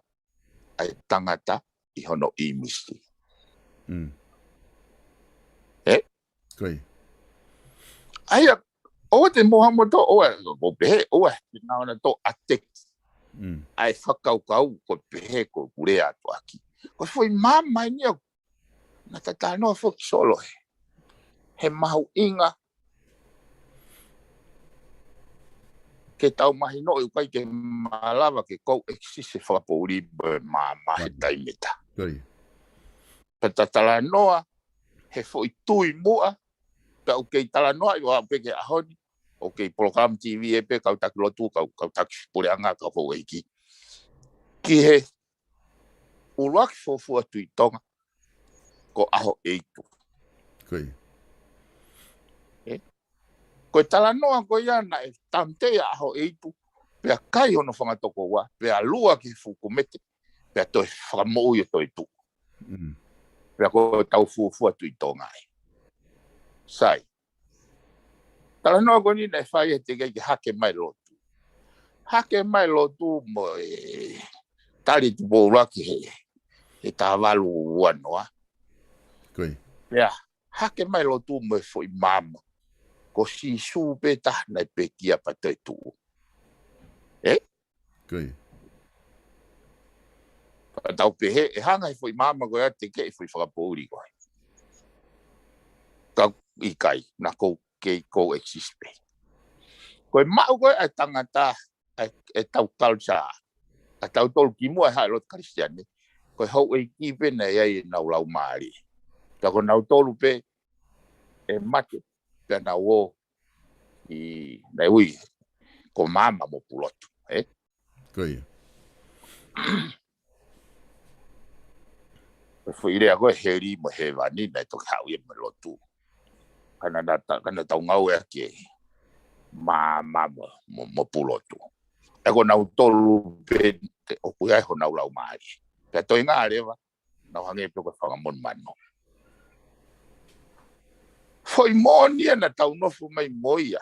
ʻa e tangata ʻi hono ʻīmisi. Mm. Ē? Ko ia. ʻA ia, ʻoua te mou hanga ʻo tō, ʻoua, ʻo pehē, ʻoua, te nau hanga ʻo tō attack. Mm. ʻA e fakakaukau, ko e pehē, ko e lea atu ʻaki. Ko e foʻi maama eni ia, naʻa ta talanoa foki Solo he. He mahuʻinga ke tau mahinoʻi ʻoku ʻikai ke malava ke coexist e fakapoʻuli mo e maama he taimi ʻe taha. Ko ia. Pea ta talanoa he foʻi tui muʻa, pea ʻoku kei talanoaʻi ʻo aʻu pē ki he ʻaho ni, ʻoku kei polokalama TV ē pē, kau taki lotu, kau, kau taki puleʻanga, kau houʻeiki. Ki he ʻuluaki fuofua Tuʻi Tonga, ko ʻAhoʻeitu. Ko ia. Ē? Ko e talanoa ko ia naʻe tāmateʻi ʻa ʻAhoʻeitu, pea kai hono fanga tokoua, pea lua ki he fuʻu kumete, pea toe fakamoʻui ʻo toetuʻu. Mm. Pea ko e tau fuofua Tuʻi Tonga ē. Sai. Talanoa ko eni naʻe fai he teʻeki ai ke hake mai lotu. Hake mai lotu mo e tali Tupou ʻUluaki he, he taha valu ua noa. Ko ia. Pea hake mai lotu mo e foʻi maama. Ko Sīsū pē taha naʻe pekia pea toetuʻu. Ē? Ko ia. Pea tau pehē, ʻe hanga he foʻi maama ko ia ʻo tekeʻi foʻi fakapoʻuli ko ē. Ka ʻikai, naʻa ʻoku kei coexist pē. Ko e maʻu ko ē ʻa e tangata, ʻa e, ʻetau culture, ʻa tautolu kimuʻa he lotu Kalisitiane, ko e houʻeiki pē naʻe ʻi ai ʻenau laumālie. Ka ko nautolu pē ʻe mate, pea nau ō ʻi, naʻe ui ko Maama mo Pulotu, ē? Ko ia. Ko e foʻi lea ko e heli mo hēvani, naʻe toki haʻu ia mo e lotu. Ka naʻa ta-, ka naʻa tau ngāueʻaki e Maama mo, mo, mo Pulotu. ʻE ko nautolu pē ʻoku ʻi ai honau laumālie. Pea toe ngā leva, nau hangē pē ko e fanga monumanu. Foʻi moʻoni ia naʻa tau nofo mai mo ia.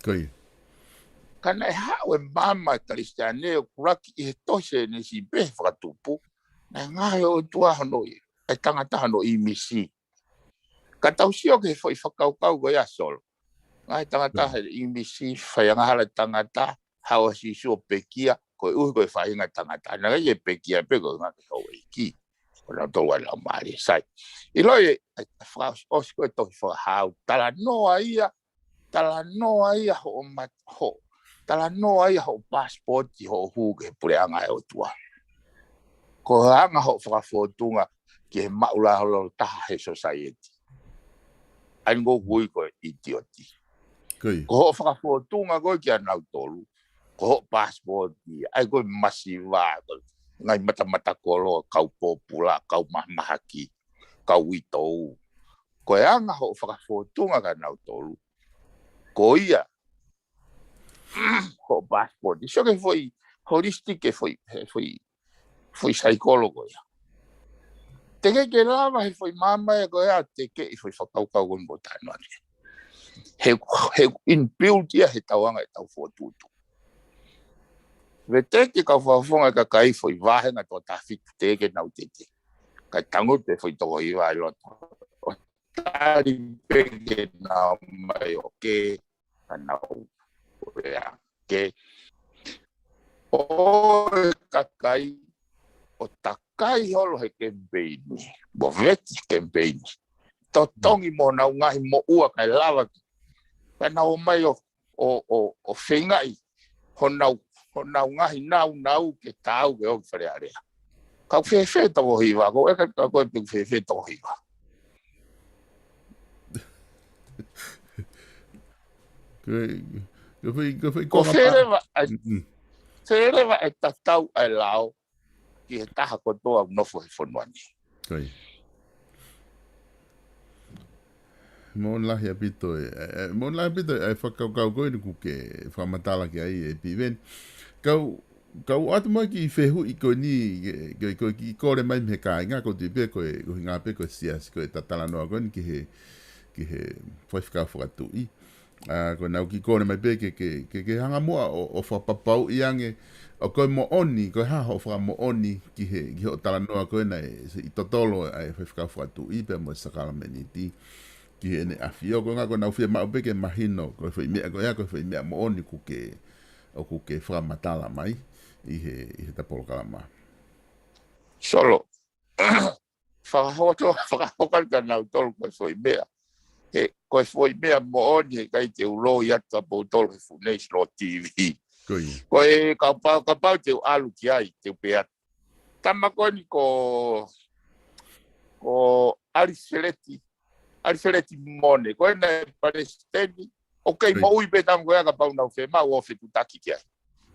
Ko ia. Ka naʻe haʻu e maama Kalisitiane ʻo kulaki ʻi he tohi Sēnesi pē he fakatupu. Naʻe ngaohi ʻe he ʻOtua hono ʻi, e tangata hono ʻīmisi. Ka tau sio ki he foʻi fakakaukau ko ia Solo. Ngaohi e tangata he ʻīmisi, fai angahala e tangata, haʻu ʻa Sīsū ʻo pekia, koeʻuhi ko e faʻahinga tangata. Naʻe ʻikai ke pekia pē koeʻuhi ko e houʻeiki. Ko nautolu ʻa e laumālie. Sai. ʻIloʻi e, e, fakaʻosi, ʻosi ko e tohi Fakahā, talanoa ia, talanoa ia hoʻo mat-, hoʻo, talanoa ia hoʻo passport ki hoʻo hū ki he puleʻanga ʻo e ʻOtua. Ko e anga hoʻo fakafōtunga ki he maʻulalo taha he society. ʻA ia ʻoku ui ko e itioti. Ko ia. Ko hoʻo fakafōtunga ko ē kia nautolu, ko hoʻo passport ia, ʻa ia ko e masiva, ko e ngaahi matamata kolo, kau pōpula, kau mahamahaki, kau uitou. Ko e anga hoʻo fakafōtunga kia nautolu, ko ia hoʻo passport. Sio ki he foʻi holistic, ki he foʻi, he foʻi, foʻi saikolo ko ia. Teʻeki ke lava he foʻi maama ia ko ia ʻo tekeʻi foʻi fakakaukau ko eni ʻoku ou talanoa ki ai. He, he inbuilt ia he tau anga ʻetau fokotuʻutuʻu. Veteki kau fakafofonga e kakai foʻi vāhenga toko taha fitu teʻeki ke nau tete. Kae tangutu e foʻi toko hiva ʻi loto. ʻO tali pē ke nau mai ʻo kē, ka nau ʻoua ke. ʻO e kakai ʻo takai holo he kemipeini. Mo veti kemipeini. Totongi mo nau ngaahi moʻua kae lava ki. Ka nau ō mai ʻo, ʻo, ʻo, ʻo feingaʻi honau, honau ngaahi naunau ke taau ke ō ki Fale Alea. Kau fēfē toko hiva, ko e ka, ka ko e pe fēfē toko hiva. Ko e, ko e foʻi, ko e foʻi Ko konga fē pā- leva ʻa e, Mm, mm. fē leva e tatau ʻa e lao ki he taha kotoa ʻoku nofo he fonua ni. Ko ia. Moʻoni lahi ʻaupito e, e, e, moʻoni lahi ʻaupito e, e fakakaukau ko eni ʻoku ke fakamatala ki ai e Piveni. Kau, kau ʻoatu mai e kiʻi fehuʻi ko eni, ke, ke, ko e kiʻi kole mai mei he kāinga, ʻoku ou tui pē ko e, ko e ʻuhinga pē ko e siasi, ko e talanoa ko eni ki he, ki he faifekau fakatuʻi. ʻA, ko ʻenau kiʻi kole mai pē ke, ke, ke, ke hanga muʻa ʻo, ʻo fakapapauʻi ange, ʻoku moʻoni, ko e hā hoʻo fakamoʻoni ki he, ki hoʻo talanoa ko ē naʻe, se ʻi totolo ʻa e faifekau fakatuʻi pea mo e sākalamēniti ki heʻene ʻafio, ko e ʻuhinga ko ʻenau fiemaʻu pē ke mahino, ko e foʻi meʻa ko ia, ko e foʻi meʻa moʻoni ʻoku ke, ʻoku ke fakamatala mai ʻi he, ʻi heʻeta polokalama. Solo. Fakahoto, fakahoko atu kia nautolu ko e foʻi meʻa. He, ko e foʻi meʻa moʻoni he ʻikai te u loi atu kia kimoutolu he fuʻu National T V. Ko ia. Ko e kapau, kapau te u ʻalu ki ai, te u pehē atu. Tama ko eni ko, ko ʻAlifeleti, ʻAlifeleti Mone, ko ena e palesiteni, ʻoku kei Ko ia. moʻui pē tama ko ia kapau naʻa nau fiemaʻu ʻo fetutaki ki ai.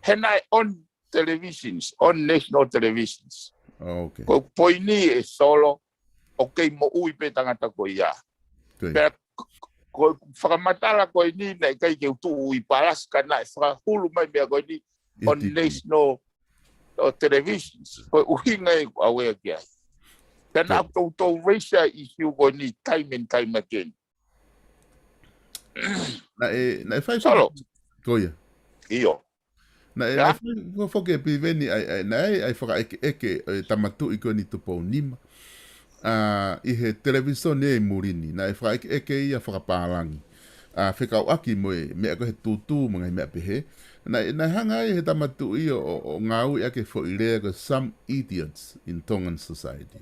He naʻe on televisions, on national televisions. Oh, okay. Ko e poini ē Solo, ʻoku kei moʻui pē tangata ko ia. Ko ia. Pea ko, ko e fakamatala ko eni naʻe ʻikai ke u tuʻu ʻi Palasi ka naʻe fakahulu mai meʻa ko eni ʻI on T V. national ʻo televisions. Ko e ʻuhinga ē ʻoku ou ʻalu ki ai. Pea Ko naʻa ia. toutou raise ʻa e issue ko eni time and time again. Naʻe, naʻe fai Solo. Ko ia. ʻIo. Naʻe, Ia? naʻe fai, fo-, foki e Piveni ʻa e, ʻa e, naʻe ʻi ai e fakaʻekeʻeke ʻo e tama tuʻi ko eni Tupounimaʻa. ʻA, ʻi he televīsone ʻi muli ni, naʻe fakaʻekeʻeke ia fakapālangi. ʻA, fekauʻaki mo e meʻa ko ē he tūtū mo e ngaahi meʻa pehē. Naʻe, naʻe hanga ai he tama tuʻi ʻo, ʻo, ʻo ngāueʻaki e foʻi lea ko e some idiots in Tongan society.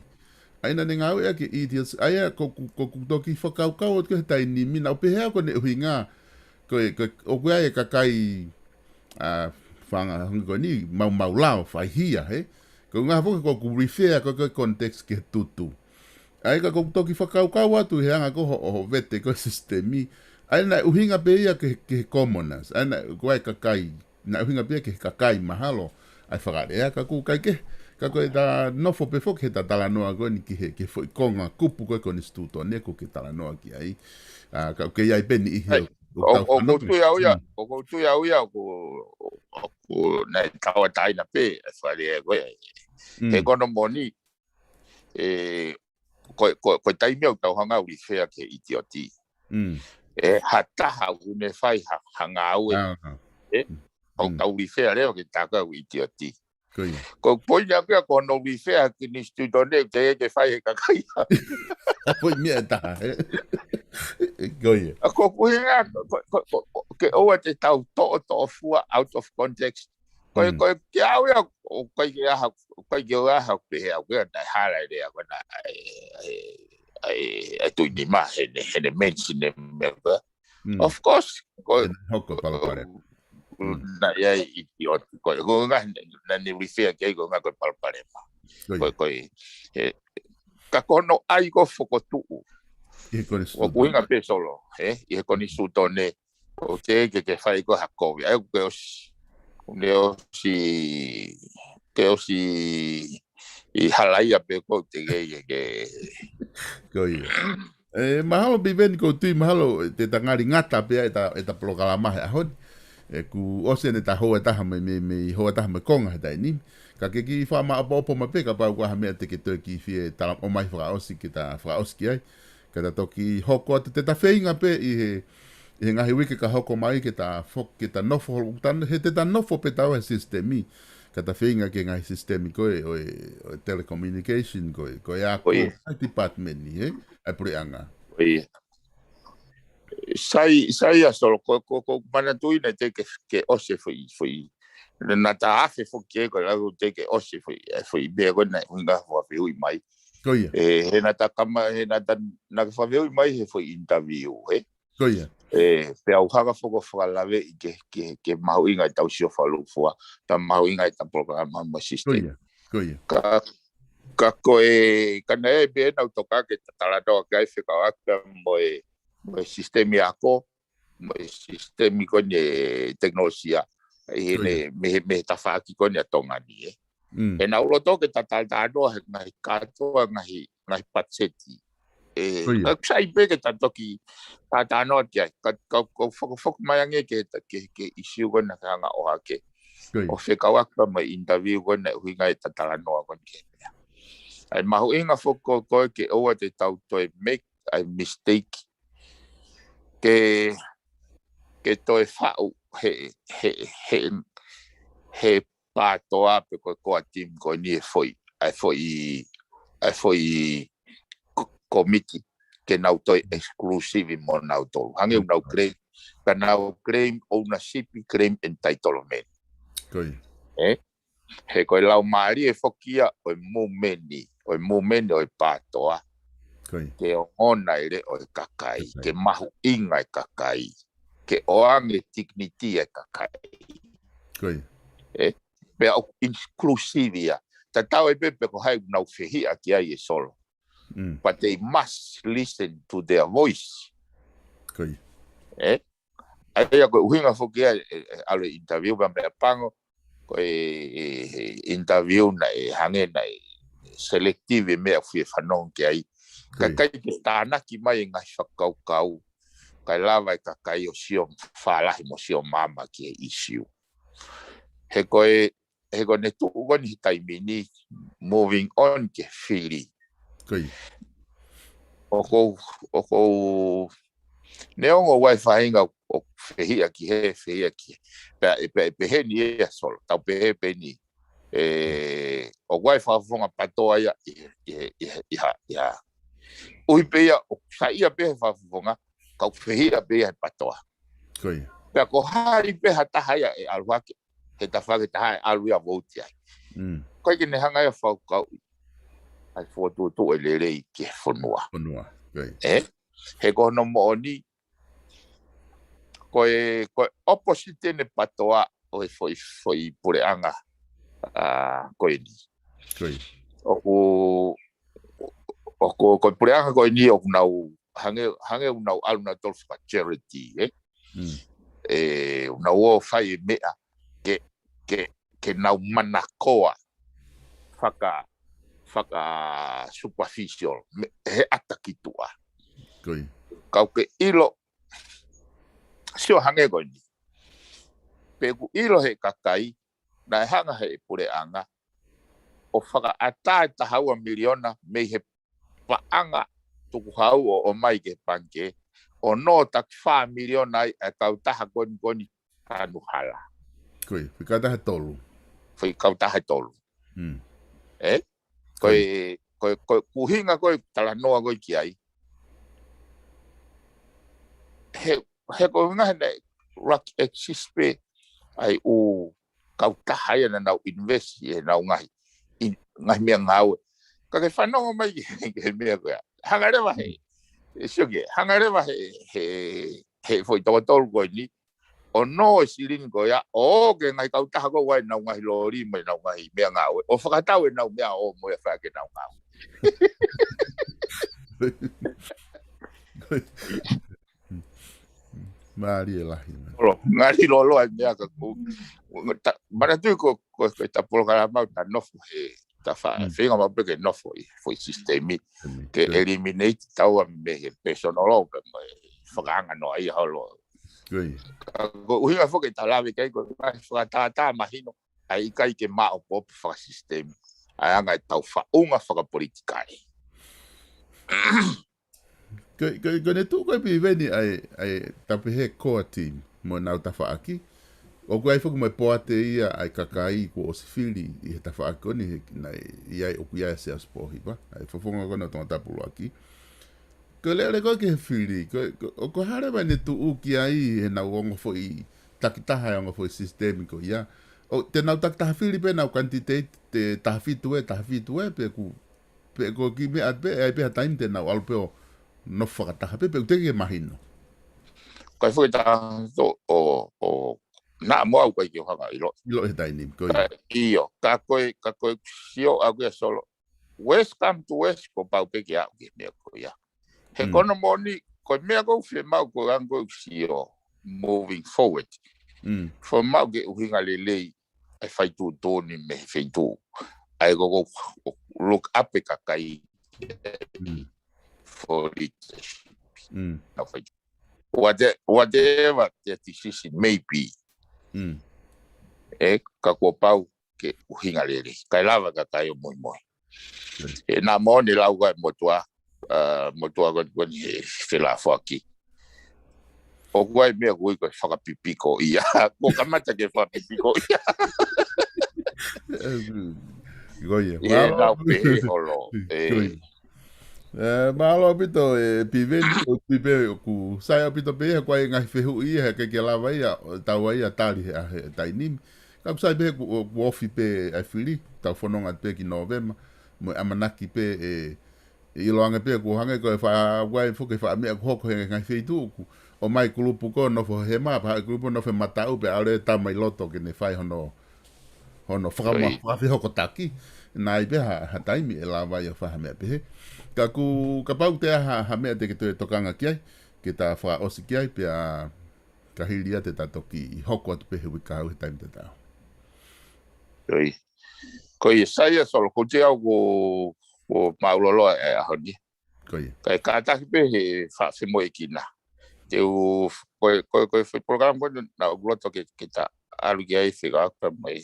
ʻA ia naʻa ne ngāueʻaki e idiots, ʻa ia ko ʻeku, ko ʻeku toki fakakaukau atu ki he taimi ni, naʻa ku pehē au ko ʻene ʻuhinga, ko e, ko e, ʻoku ʻi ai e kakai, ʻa, fanga hangē ko eni, maumau lao, faihia, hē? Ko e ʻuhinga foki ko ʻeku refer ko e, ko e context ki he tūtū. ʻA ia ka ko ʻeku toki fakakaukau atu he anga ko ē hoʻo, hoʻo vete ko e sisitemi. ʻA ia naʻe ʻuhinga pē ia ki he, ki he commoners. ʻA ia naʻe, ko e kakai, naʻe ʻuhinga pē ia ki he kakai mahalo ʻa e fakalea ka ʻoku ʻikai ke. Ka ko ʻeta nofo pē foki heʻeta talanoa ko eni ki he, ki he foʻi konga kupu ko e konisitūtone ʻoku ke talanoa ki ai. ʻA, ka ʻoku ʻi ai pē niʻihi ʻOku ʻo, tau ʻoku ou fanongo. tui au ia, Mm. ʻoku ou tui au ia, ʻoku, ʻoku naʻe tauʻatāina pē, ʻa e fakalea ko ē. Mm. He ko hono moʻoni, ʻe, ko, ko, ko e taimi ʻoku tau hanga ʻo refer ki he itioti. Mm. ʻE, ha taha ʻoku ne fai ha, ha ngāue. Ah, ah. ʻE, Mm. ʻoku Mm. tau refer leva ki he taha ko ē ʻoku itioti. Ko ia. Ko e poini ʻaku ia ko hono refer ki he konisitūtone, teʻeki ke fai he kakai. ʻA, foʻi meʻa ʻe taha, ē? Ko ia. ʻA, ko e ʻuhinga, ko, ko, ko, ko, ke ʻoua te tau toʻo, toʻo fua out of context. Ko e, Mm. ko e, ke au ia, ʻoku ʻikai ke ʻaha, ʻoku ʻikai ke ʻaha, pehē au, ke naʻe hala e lea, ko e naʻe, ʻa e, ʻa e, ʻa e Tuʻinima, heʻene, heʻene mention e meʻa ko ē. Mm. Of course, ko e, Heʻene hoko palopalema. Mm. naʻe ʻi ai e itioti, ko e, ko e ʻuhinga naʻa ne refer ki ai, ko e ʻuhinga ko e palopalema. Ko ia. Ko e, ko e, he, ka ko hono ʻai ko ē fokotuʻu. ʻI he konisitūtone. ʻOku ʻuhinga pē Solo, ē, ʻi he konisitūtone, ʻoku teʻeki ke fai ko ē ha kovi. ʻA ia ʻoku ke ʻosi, ʻoku ne ʻosi, ke ʻosi ʻi halaia pē ko ē teʻeki ke, ke. Ko ia. ʻE, mahalo Piveni ʻoku ou tui mahalo te ta ngali ngata pē ʻeta, ʻeta polokalama he ʻaho ni. ʻE, kuo ʻosi ʻeni ʻeta houa ʻe taha mei, mei, mei houa ʻe taha mei he konga he taimi ni. Ka ke kiʻi fakamāʻopoʻopo mai pē kapau ʻoku ʻi ai ha meʻa te ke toe kiʻi fie tala ʻomai fakaʻosi ke ta fakaʻosi ki ai. Ka ta toki hoko atu te ta feinga pē ʻi he, ʻI he ngaahi uike ka hoko mai ke ta fo-, ke ta nofo holo, ta, he te ta nofo pē taua he sisitemi, ka ta feinga ke ngaahi sisitemi ko ē, ʻo e, ʻo e telecommunication ko ē, ko e ako, ʻIo. ʻA e department ni, ē? ʻA e puleʻanga. ʻIo. Sai, sai ʻa Solo, ko, ko, ko manatuʻi naʻe teʻeki ke, ke ʻosi e foʻi, foʻi. Naʻa ta afe foki ē, ko e lau teʻeki ke ʻosi e foʻi, e foʻi meʻa ko ē naʻe ʻuhinga fakafehuʻi mai. Ko ia. ʻE, he naʻa ta kama, he naʻa ta, naʻa ke fakafehuʻi mai he foʻi interview, ē? Ko ia. ʻE, pea u hanga foki ʻo fakalaveʻi ke, ke, ke mahuʻinga ʻetau sio fakalūkufua, ta mahuʻinga ʻeta polokalama mo e Ko sisitemi. ia. Ko ia. Ka, ka ko e, ka naʻe pē naʻa ku toka ke ta talanoa ki ai fekauʻaki mo e, mo e sisitemi ako, mo e sisitemi ko eni e tekinolosia, ʻi Ko ia. heʻene, mei he, mei he tafaʻaki ko eni ʻa Tonga ni, ē. Mm. He naʻa ku loto ke ta talanoa he ngaahi kātoa ngaahi, ngaahi patiseti. ʻE, Ko ia. ka sai pē ke ta toki talanoa ki ai. Ka, ka, ka foki, foki mai ange ke ta, ke, ke ʻisiū ko ena ka hanga ʻo hake. Ko ia. ʻO fekauʻaki mo e interview ko ena ʻuhinga ʻeta talanoa ko ena ke mea. ʻA e mahuʻinga foki ko ē ke ʻoua te tau toe make ʻa e mistake. Ke, ke toe faʻu he, he, he, he PATOA pe ko e core team ko eni e foʻi, ʻa e foʻi, ʻa e foʻi ko-, komiti ke nau toe exclusive mo nautolu. Hangē ʻoku nau claim, ka nau claim ownership, claim entitlement. Ko ia. Ē? He ko e laumālie foki ia ʻo e movement ni, ʻo e movement ʻo e PATOA. Ko ia. Ke ongona e leʻo e kakai, Kakai. ke mahuʻinga e kakai, ke ʻoange dignity e kakai. Ko ia. Ē? Pea ʻoku inclusive ia. Tatau ai pē pe ko hai ʻoku nau fehiʻa ki ai ʻe Solo. Mm. But they must listen to their voice. Ko ia. Ē? ʻA ia ko e ʻuhinga foki ia e, e, ʻalu e interview pea meʻa pango, ko e, e, e interview naʻe hangē naʻe selective e meʻa fie fanongo ki ai. Ko ia. Kakai ke tānaki mai e ngaahi fakakaukau, kae lava e kakai ʻo sio fālahi mo sio maama ki he issue. He ko e, he ko ʻene tuʻu ko eni he taimi ni, moving on ki he fili. Ko ia. ʻOku ou, ʻoku ou, neongo ʻoku ʻi ai e faʻahinga ʻoku fehiʻa ki hē, fehiʻa ki hē. Pea, pea, pehē ni ʻe Solo, tau pehē pē ni. ʻE, ʻoku ʻi ai e fakafofonga PATOA ia ʻi, ʻi, ʻi, ʻi ha, ʻi ha. ʻUhi pē ia, ʻoku saiʻia pē he fakafofonga, ka ʻoku fehiʻa pē ia he PATOA. Ko ia. Pea ko hai pē ha taha ia ʻe ʻalu hake, he tafaʻaki taha ʻe ʻalu ia ʻo vouti ai. Mm. ʻOku ʻikai ke ne hanga ia ʻo fakakaukauʻi ʻa e fokotuʻutuʻu e lelei ki he fonua. Fonua, ko ia. Ē? He ko hono moʻoni, ko e, ko e opposite ʻene PATOA ʻo e foʻi, foʻi puleʻanga, ʻa, ko eni. Ko ia. ʻOku, ʻoku, ko e puleʻanga ko eni ʻoku nau, hangē, hangē ʻoku nau ʻalu nautolu faka-charity, ē? Mm. ʻE, ʻoku nau ō ʻo fai e meʻa ke, ke, ke nau manakoa faka, faka-superficial, mei he ʻata ki tuʻa. Ko ia. Ka ʻoku ke ʻilo, sio hangē ko eni. Pe ʻoku ʻilo he kakai, naʻe hanga he puleʻanga ʻo fakaʻatā e taha ua miliona mei he paʻanga tukuhau ʻo, ʻomai ki he pangikē, ʻo nō taki fā miliona ai e kautaha ko eni, ko eni tanu hala. Ko ia, foʻi kautaha ʻe tolu. Foʻi kautaha ʻe tolu. Mm. Ē? Ko Ko ia. e, ko e, ko e ʻuhinga ko e talanoa ko ē ki ai. He, he ko e ʻuhinga he naʻe ʻuluaki exist pē ʻa e ʻū kautaha ia naʻa nau invest ʻi heʻenau ngaahi, ʻi he ngaahi meʻangāue. Ka ke fanongo mai ki he, ki he meʻa ko ia. Hanga leva he, e sio ki he, hanga leva he, he, he foʻi toko tolu ko eni, ʻo nō e silini ko ia, ʻo ō ki he ngaahi kautaha ko ē ʻoku ʻi ai ʻenau ngaahi loli mo ʻenau ngaahi meʻangāue, ʻo fakatau ʻenau meʻa ʻo ō mo ia ʻo fai ʻaki ʻenau ngāue. Mālie lahi, man. Lolo, ngali lolo ai meʻa ka ʻoku, ta, manatuʻi ko, ko, ko ʻeta polokalama ʻoku ta nofo he, ta fa, Mm. feinga maʻu pē ke nofo ʻi he foʻi sisitemi, Sisitemi, ke good. eliminate taua mei he personal law, pea mo e fakaanga noa ia holo. Good. Ka ko e ʻuhinga foki ʻeta lave ki ai ko e ngaahi fakatātā mahino, ʻa e ʻikai ke maʻopoʻopo fakasisitemi ʻa e anga ʻetau faʻunga fakapolitikale. Ko, ko, ko ʻene tuʻu ko ē Piveni ʻa e, ʻa e tau pehē core team, mo ʻenau tafaʻaki. ʻOku ʻi ai foki mo e poate ia ʻa e kakai kuo ʻosi fili ʻi he tafaʻaki ko eni he, naʻe ʻi ai ʻoku ʻi ai ʻa Siaosi Pōhiva, ʻa e fofonga ko ena ʻo Tongatapu ʻUluaki. Ko e lele ko ē ki he fili, ko, ko, ʻoku hā leva ʻene tuʻu ki ai ʻi heʻenau ongo foʻi takitaha ʻa e ongo foʻi sisitemi ko ia. ʻO, te nau takitaha fili pē ʻenau kanititeiti, te taha fitu ē, taha fitu ē, pe ʻoku, pe ko e kiʻi meʻa pē, ʻe ʻi ai pē ha taimi te nau ʻalu pē ʻo nofo fakataha pē, pe ʻoku teʻeki ke mahino. Ko e foʻi tā, tō, ʻo, ʻo, naʻa mo au ʻikai ke u hanga ʻo ʻilo. ʻIlo he taimi ni, ko ia. Ka, ʻio, ka ko e, ka ko e sio ʻaʻaku ia Solo. Worst come to worst, kuo pau pē ke aʻu ki he meʻa ko ia. He Mm. ko hono moʻoni, ko e meʻa ʻoku ou fiemaʻu ko e anga ʻeku sio moving forward. Mm. Fiemaʻu ke ʻuhinga lelei ʻa e fai tuʻutuʻuni mei he feituʻu. ʻA ia ko, ko, ko look up e kakai Mm. for leadership. Mm. ʻA e fai tuʻu. Whate-, whatever the decision may be. Mm. ʻE, ka kuo pau ke ʻuhinga lelei. Kae lava e kakai ʻo moimoi. Mm. ʻE, naʻa mo ʻene lau ʻa e motuʻa, ʻa, motuʻa ko eni, ko eni he felāfoaki. ʻOku ʻi ai e meʻa ʻoku ui ko e fakapipiko ia. Kuo kamata ke fakapipiko ia. Ko ia. ʻE, Mālō. Nau pehē holo. ʻE. Ko ia. ʻE, mālō ʻaupito ē Piveni, ʻoku pehē ʻoku sai ʻaupito pē ia, ko e ngaahi fehuʻi ia, he ʻikai ke lava ia, ʻo tau ai ʻa tali he, he taimi ni. Ka ʻoku sai pē ʻoku, ʻoku ofi pē ʻa e fili, tau fononga pē ki Nōvema, mo e ʻamanaki pē ē, ʻe ʻiloange pē ʻoku hangē ko e fa-, ʻoku ʻi ai foki e faʻa meʻa ʻoku hoko he ngaahi feituʻu ʻoku ʻomai kulupu ko ē ʻo nofo he hema, pea haʻu e kulupu ʻo nofo he mataʻu, pea ʻalu e tama ʻi loto ke ne fai hono, hono fakama-, Oi. fakafehokotaki. Naʻe ʻi ai pē ha, ha taimi ʻe lava ai ʻo fai ha meʻa pehē. Ka ʻoku, kapau ʻoku ʻi ai ha, ha meʻa te ke toe tokanga ki ai, ke ta fakaʻosi ki ai, pea ka hili ia te ta toki hoko atu pē he uike kahaʻu he taimi tatau. Ko ia. Ko ia, sai ia Solo, ko e ʻuhinga ʻoku, ʻoku māʻulalo e ʻaho ni. Ko ia. Kae kātaki pē he faʻa femoʻuekina. Te u, ko e, ko e, ko e foʻi polokalama ko eni naʻa ku loto ke, ke ta ʻalu ki ai fekauʻaki mo e,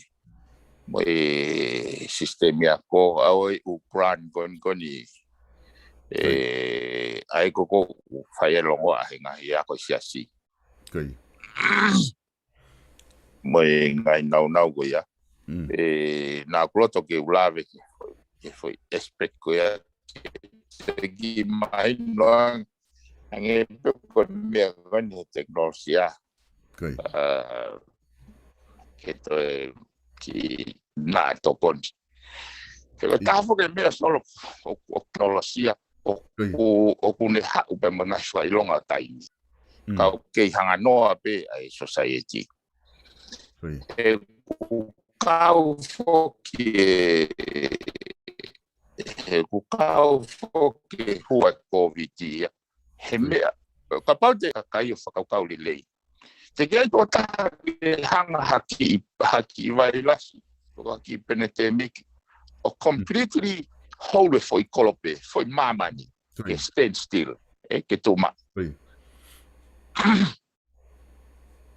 mo e sisitemi ako, ʻa ʻeku plan ko eni, ko eni. Ko ia. ʻE, ʻa ia ko ʻeku fai e longoaʻa he ngaahi ako siasi. Ko ia. Mo e ngaahi naunau ko ia. Mm. ʻE, naʻa ku loto ke u lave ki he foʻi, ki he foʻi aspect ko ia. Ke, ke mahino ange, ange pē ko e meʻa ko eni he tekinolosia. Ko ia. ʻA, ke toe ki na tokoni. He ko e taha foki e meʻa Solo ʻo, ʻo tekinolosia, ʻo, Ko ia. ʻo, ʻoku ne haʻu pē mo e ngaahi fakaʻilonga ʻo taimi. Mm. Ka ʻoku kei hanganoa pē ʻa e society. Ko ia. He kuo kau foki e, he kuo kau foki e hua e Covid ia. He Ko ia. meʻa, kapau te kakai ʻo fakakaukau lelei. Te ke ʻai tō taha ke hanga ha kiʻi, ha kiʻi vailasi, ʻo ha kiʻi penitēmiki, ʻo Mm. completely hou e foʻi kolope, foʻi māmani, Ko ia. ke stand still, ʻe, ke tuʻu maʻu. Ko ia.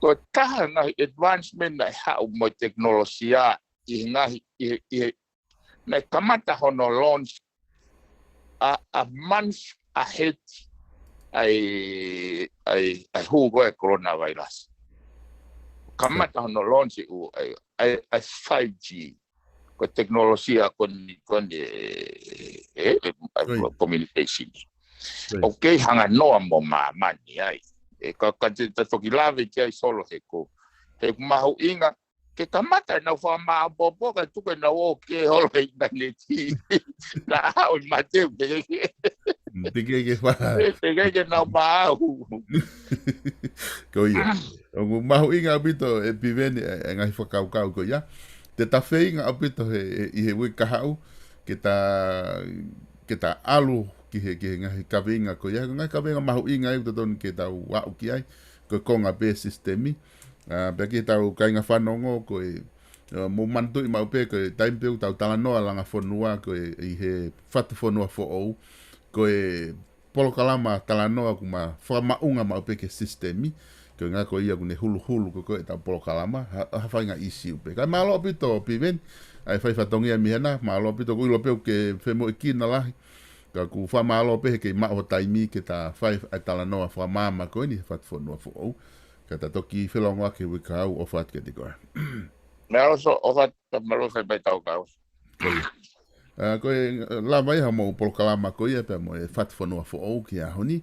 Ko e taha e ngaahi advancement naʻe haʻu mo e tekinolosia ʻi he ngaahi, ʻi he, ʻi he, naʻe kamata hono launch a, a month ahead ʻa e, ʻa e, ʻa e hū ko ē coronavirus. Kamata Ko ia. hono launch ʻa e, ʻa e, ʻa e five G. Ko e tekinolosia ko eni, ko eni, ʻe, ʻe, ʻe, Ko ia. communication. Ko ia. ʻOku kei hanganoa mo māmani ai. ʻE, ka, ka te ta toki lave ki ai Solo he ko, he ʻoku mahuʻinga ke kamata ʻenau fakamāʻopoʻopo kae tuku ʻenau ō ki he holo he ʻinitaneti. Naʻa ʻo mate u te ke. Mm, te ke ke fa. Te ke ke nau maʻu. Ko ia. ʻOku mahuʻinga ʻaupito ē Piveni e, e ngaahi fakakaukau ko ia. Te ta feinga ʻaupito he, he, ʻi he uike kahaʻu, ke ta, ke ta ʻalu ki he, ki he ngaahi kaveinga ko ia. Ko e ngaahi kaveinga mahuʻinga ʻoku totonu ke tau aʻu ki ai. Ko e konga pē sisitemi. ʻA, pea ki heʻetau kāinga fanongo ko e, ʻa, mou manatuʻi maʻu pē ko e taimi pē ʻoku tau talanoa langa fonua ko e ʻi he fatu fonua foʻou. Ko e polokalama talanoa ʻoku ma fakamaʻunga maʻu pē ki he sisitemi. Ko e ngaahi ko ia ʻoku ne huluhulu ko, ko ʻetau polokalama. Ha, ha faʻahinga ʻīsiu pē. Kae mālō ʻaupito Piveni. ʻA e fai fatongia mei hena. Mālō ʻaupito ʻoku ʻilo pē ʻoku ke femoʻuekina lahi. Ka ʻoku fakamālō pē he kei maʻu ho taimi ke ta fai ʻa e talanoa fakamaama ko eni he Fatufonua Foʻou. Ka ta toki felongoaki he uike kahaʻu. ʻOfa atu kiate koe. Meʻa loso, ʻofa atu, mālō fai mai tau kau. Ko ia. ʻA, ko e, ʻa, lava ia hoʻomou polokalama ko ia pea mo e Fatufonua Foʻou ki he ʻaho ni.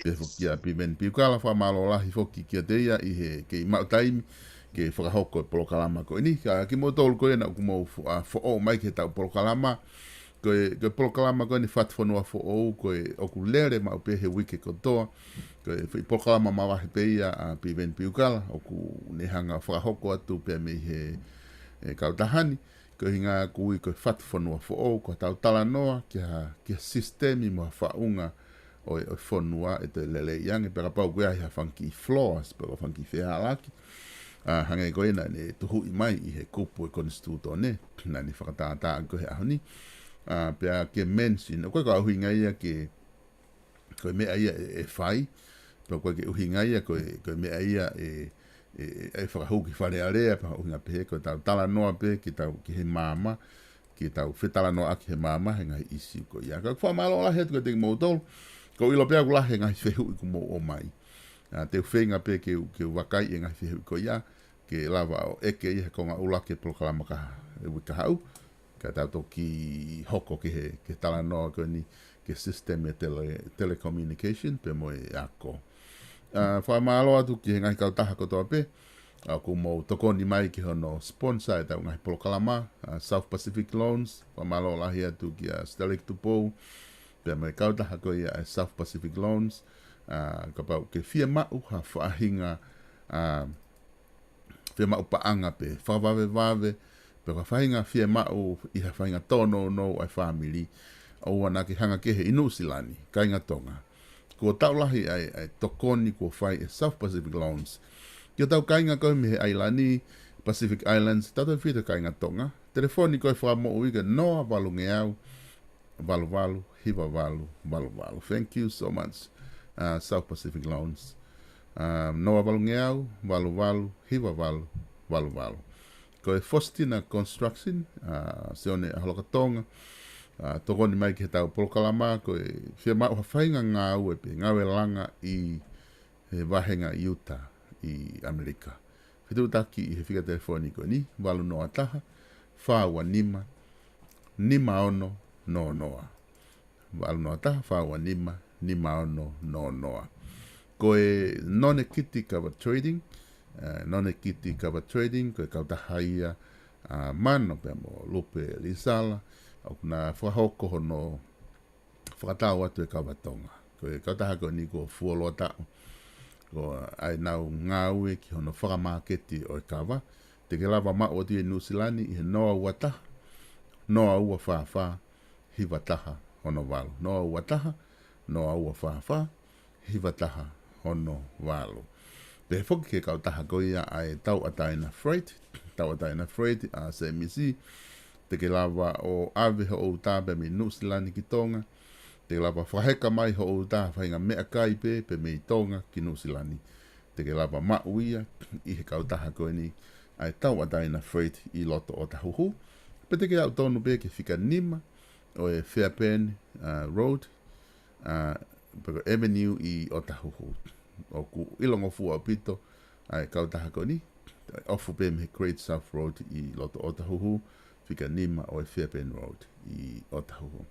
Pea foki kia Piveni Piukala, fakamālō lahi foki kiate ia ʻi he kei maʻu taimi ke fakahoko e polokalama ko eni. Ka kimoutolu ko ia naʻa ʻoku mou fo-, ʻa, foʻou mai ki heʻetau polokalama. Ko e, ko e polokalama ko eni Fatufonua Foʻou, ko e ʻoku lele maʻu pē he uike kotoa. Ko e foʻi polokalama mavahe pē ia ʻa Piveni Piukala, ʻoku ne hanga fakahoko atu pē mei he, e, kautaha ni. Ko e ʻuhinga ʻoku ui ko e Fatufonua Foʻou, ko ʻetau talanoa ki ha, ki ha sisitemi mo ha faʻunga ʻo e, ʻo e fonua ʻe toe lelei ange, pea kapau ʻoku ʻi ai ha fanga kiʻi flaws, pe ko ha fanga kiʻi fehālaaki. ʻA, hangē ko ia naʻa ne tuhuʻi mai ʻi he kupu e Konisitūtone, naʻa ne fakatātā ko ē he ʻaho ni. ʻA, pea ke mention, ʻoku ʻikai ko ha ʻuhinga ia ke, ko e meʻa ia ʻe, ʻe fai, pea ʻoku ʻikai ke ʻuhinga ia ko e, ko e meʻa ia ʻe, ʻe, ʻe fakahū ki Fale Alea, pe ha ʻuhinga pehē, ko ʻetau talanoa pē ke tau, ki he maama, ke tau fetalanoaʻaki he maama he ngaahi ʻīsiu ko ia. Ka ʻoku fakamālō lahi atu kiate kimoutolu, ʻoku ou ʻilo pē ʻoku lahi e ngaahi fehuʻi kuo mou ʻomai. ʻA, te u feinga pē ke u, ke u vakai e ngaahi fehuʻi ko ia, ke lava ʻo ʻeke ia he konga ʻuluaki e polokalama kahaʻu, e uike kahaʻu, ka tau toki hoko ki he, ki he talanoa ko eni, ki he sisitemi e tele-, telecommunication, pea mo e ako. ʻA, fakamālō atu ki he ngaahi kautaha kotoa pē, ʻa, ʻoku mou tokoni mai ki hono sponsor ʻetau ngaahi polokalama, ʻa, South Pacific Loans, fakamālō lahi atu kia Stanley Tupou, pea mo e kautaha ko ia ʻa e South Pacific Loans, ʻa, kapau ʻoku ke fiemaʻu ha faʻahinga, ʻa, fiemaʻu paʻanga pe fakavavevave, pe ko ha faʻahinga fiemaʻu ʻi ha faʻahinga tōnounou ʻa e fāmili, ʻoua naʻa ke hanga kehe ʻi Nuʻusila ni, kāinga Tonga. Kuo taʻu lahi ʻa e, ʻa e tokoni kuo fai ʻe South Pacific Loans ki hotau kāinga ko ē mei he ʻailani, Pacific Islands, tautefito kāinga Tonga. Telefoni ko ē fakamoʻui ko e noa valungeau, valu valu, hiva valu, valu valu. Thank you so much, uh, South Pacific Loans. Uh, noa valungeau, valu valu, hiva valu, valu valu. Ko e Faustina Construction, uh, Sione ʻAholokatonga, uh, tokoni mai ki heʻetau polokalama, ko e fiemaʻu ha faʻahinga ngāue pe ngāue langa ʻi he vahenga ʻi Utah ʻi ʻAmelika. Fetuʻutaki ʻi he fika telefoni ko eni, valu noa taha, fā ua nima, nima ono noa noa. Valu noa taha, fā ua nima, nima ono noa noa. Ko e Nonekiti Kava Trading, eh, Nonekiti Kava Trading, ko e kautaha ia, ʻa, Mano pea mo Lupe Lisala, ʻoku na fakahoko hono fakatau atu e kava Tonga. Ko e kautaha ko eni kuo fuoloa taʻu ko ē ʻenau ngāue ki hono fakamāketi ʻo e kava. Te ke lava maʻu atu ia ʻi Nuʻusila ni ʻi he noa ua taha, noa ua fā fā, hiva taha ono valu. Noa ua taha, noa ua fā fā, hiva taha ono valu. Pehē foki ki he kautaha ko ia ʻa e Tauʻatāina Freight, Tauʻatāina Freight, ʻa Semisi, te ke lava ʻo ʻave hoʻo uta pē mei Nuʻusila ni ki Tonga, te ke lava fakaheka mai hoʻo uta ha faʻahinga meʻakai pē, pē mei Tonga ki Nuʻusila ni. Te ke lava maʻu ia ʻi he kautaha ko eni ʻa e Tauʻatāina Freight ʻi loto ʻOtahuhu. Pe te ke aʻu tonu pē ki he fika nima ʻo e Fairbairn, uh, Road, uh, pe ko e Avenue ʻi ʻOtahuhu. ʻOku ʻilongofua ʻaupito ʻa e kautaha ko eni, ʻoku ofi pē mei he Great South Road ʻi loto ʻOtahuhu, fika nima ʻo e Fairbairn Road ʻi ō tahuhu.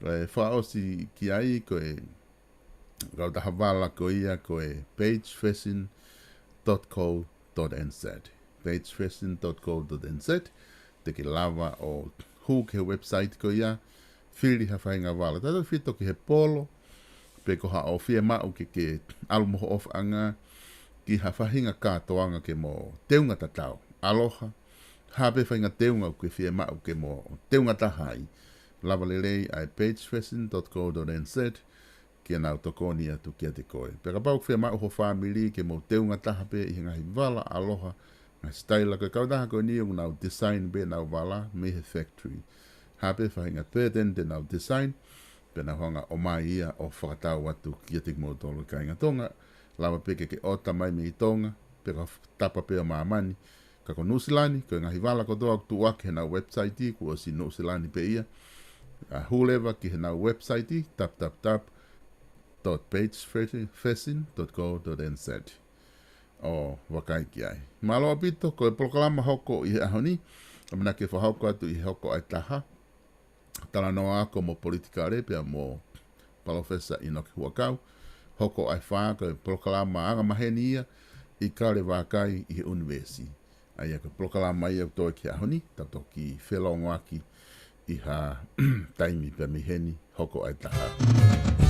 Ko e fakaʻosi ki ai, ko e kautaha vala ko ia, ko e page fashion dot co dot N Z. Page fashion dot co dot N Z. Te ke lava ʻo hū ki he website ko ia, fili ha faʻahinga vala. Tautefito ki he polo, pe ko haʻo fiemaʻu ke ke ʻalu mo hoʻo ʻofaʻanga ki ha faʻahinga kātoanga ke mo teunga tatau. ʻAloha, ha pē faʻahinga teunga ʻoku ke fiemaʻu ke mo teunga taha ai. Lava lelei ʻa e page fashion dot co dot N Z, ke nau tokoni atu kiate koe. Pea kapau ʻoku fiemaʻu ho fāmili ke mo teunga taha pē ʻi he ngaahi vala ʻaloha, ngaahi sitaila, ko e kautaha ko eni ʻoku nau design pē ʻenau vala mei he factory. Ha pē faʻahinga pattern te nau design, pea nau hanga ʻo ʻomai ia ʻo fakatau atu kiate kimoutolu kāinga Tonga, lava pē ke ke ʻota mai mei Tonga, pe ko ha tapa pē ʻo māmani, ka ko Nuʻusila ni, ko e ngaahi vala kotoa ʻoku tuʻu hake heʻenau website, kuo ʻosi Nuʻusila ni pē ia. ʻa, hū leva ki heʻenau website, w w w dot page facing dot co dot n z, ʻo vakai ki ai. Mālō ʻaupito, ko e polokalama hoko ʻi he ʻaho ni, ʻamanaki ke fakahoko atu ʻi he hoko ʻa e taha, talanoa ako mo politikale pea mo Palōfesa ʻInoke Huʻakau, hoko ʻa e fā, ko e polokalama angamaheni ia ʻi Kalevakai ʻi he ʻunivēsi. ʻA ia ko e polokalama ia ʻoku toe ki he ʻaho ni, tau toki felōngoaki ʻi ha taimi pē mei heni, hoko ʻa e taha.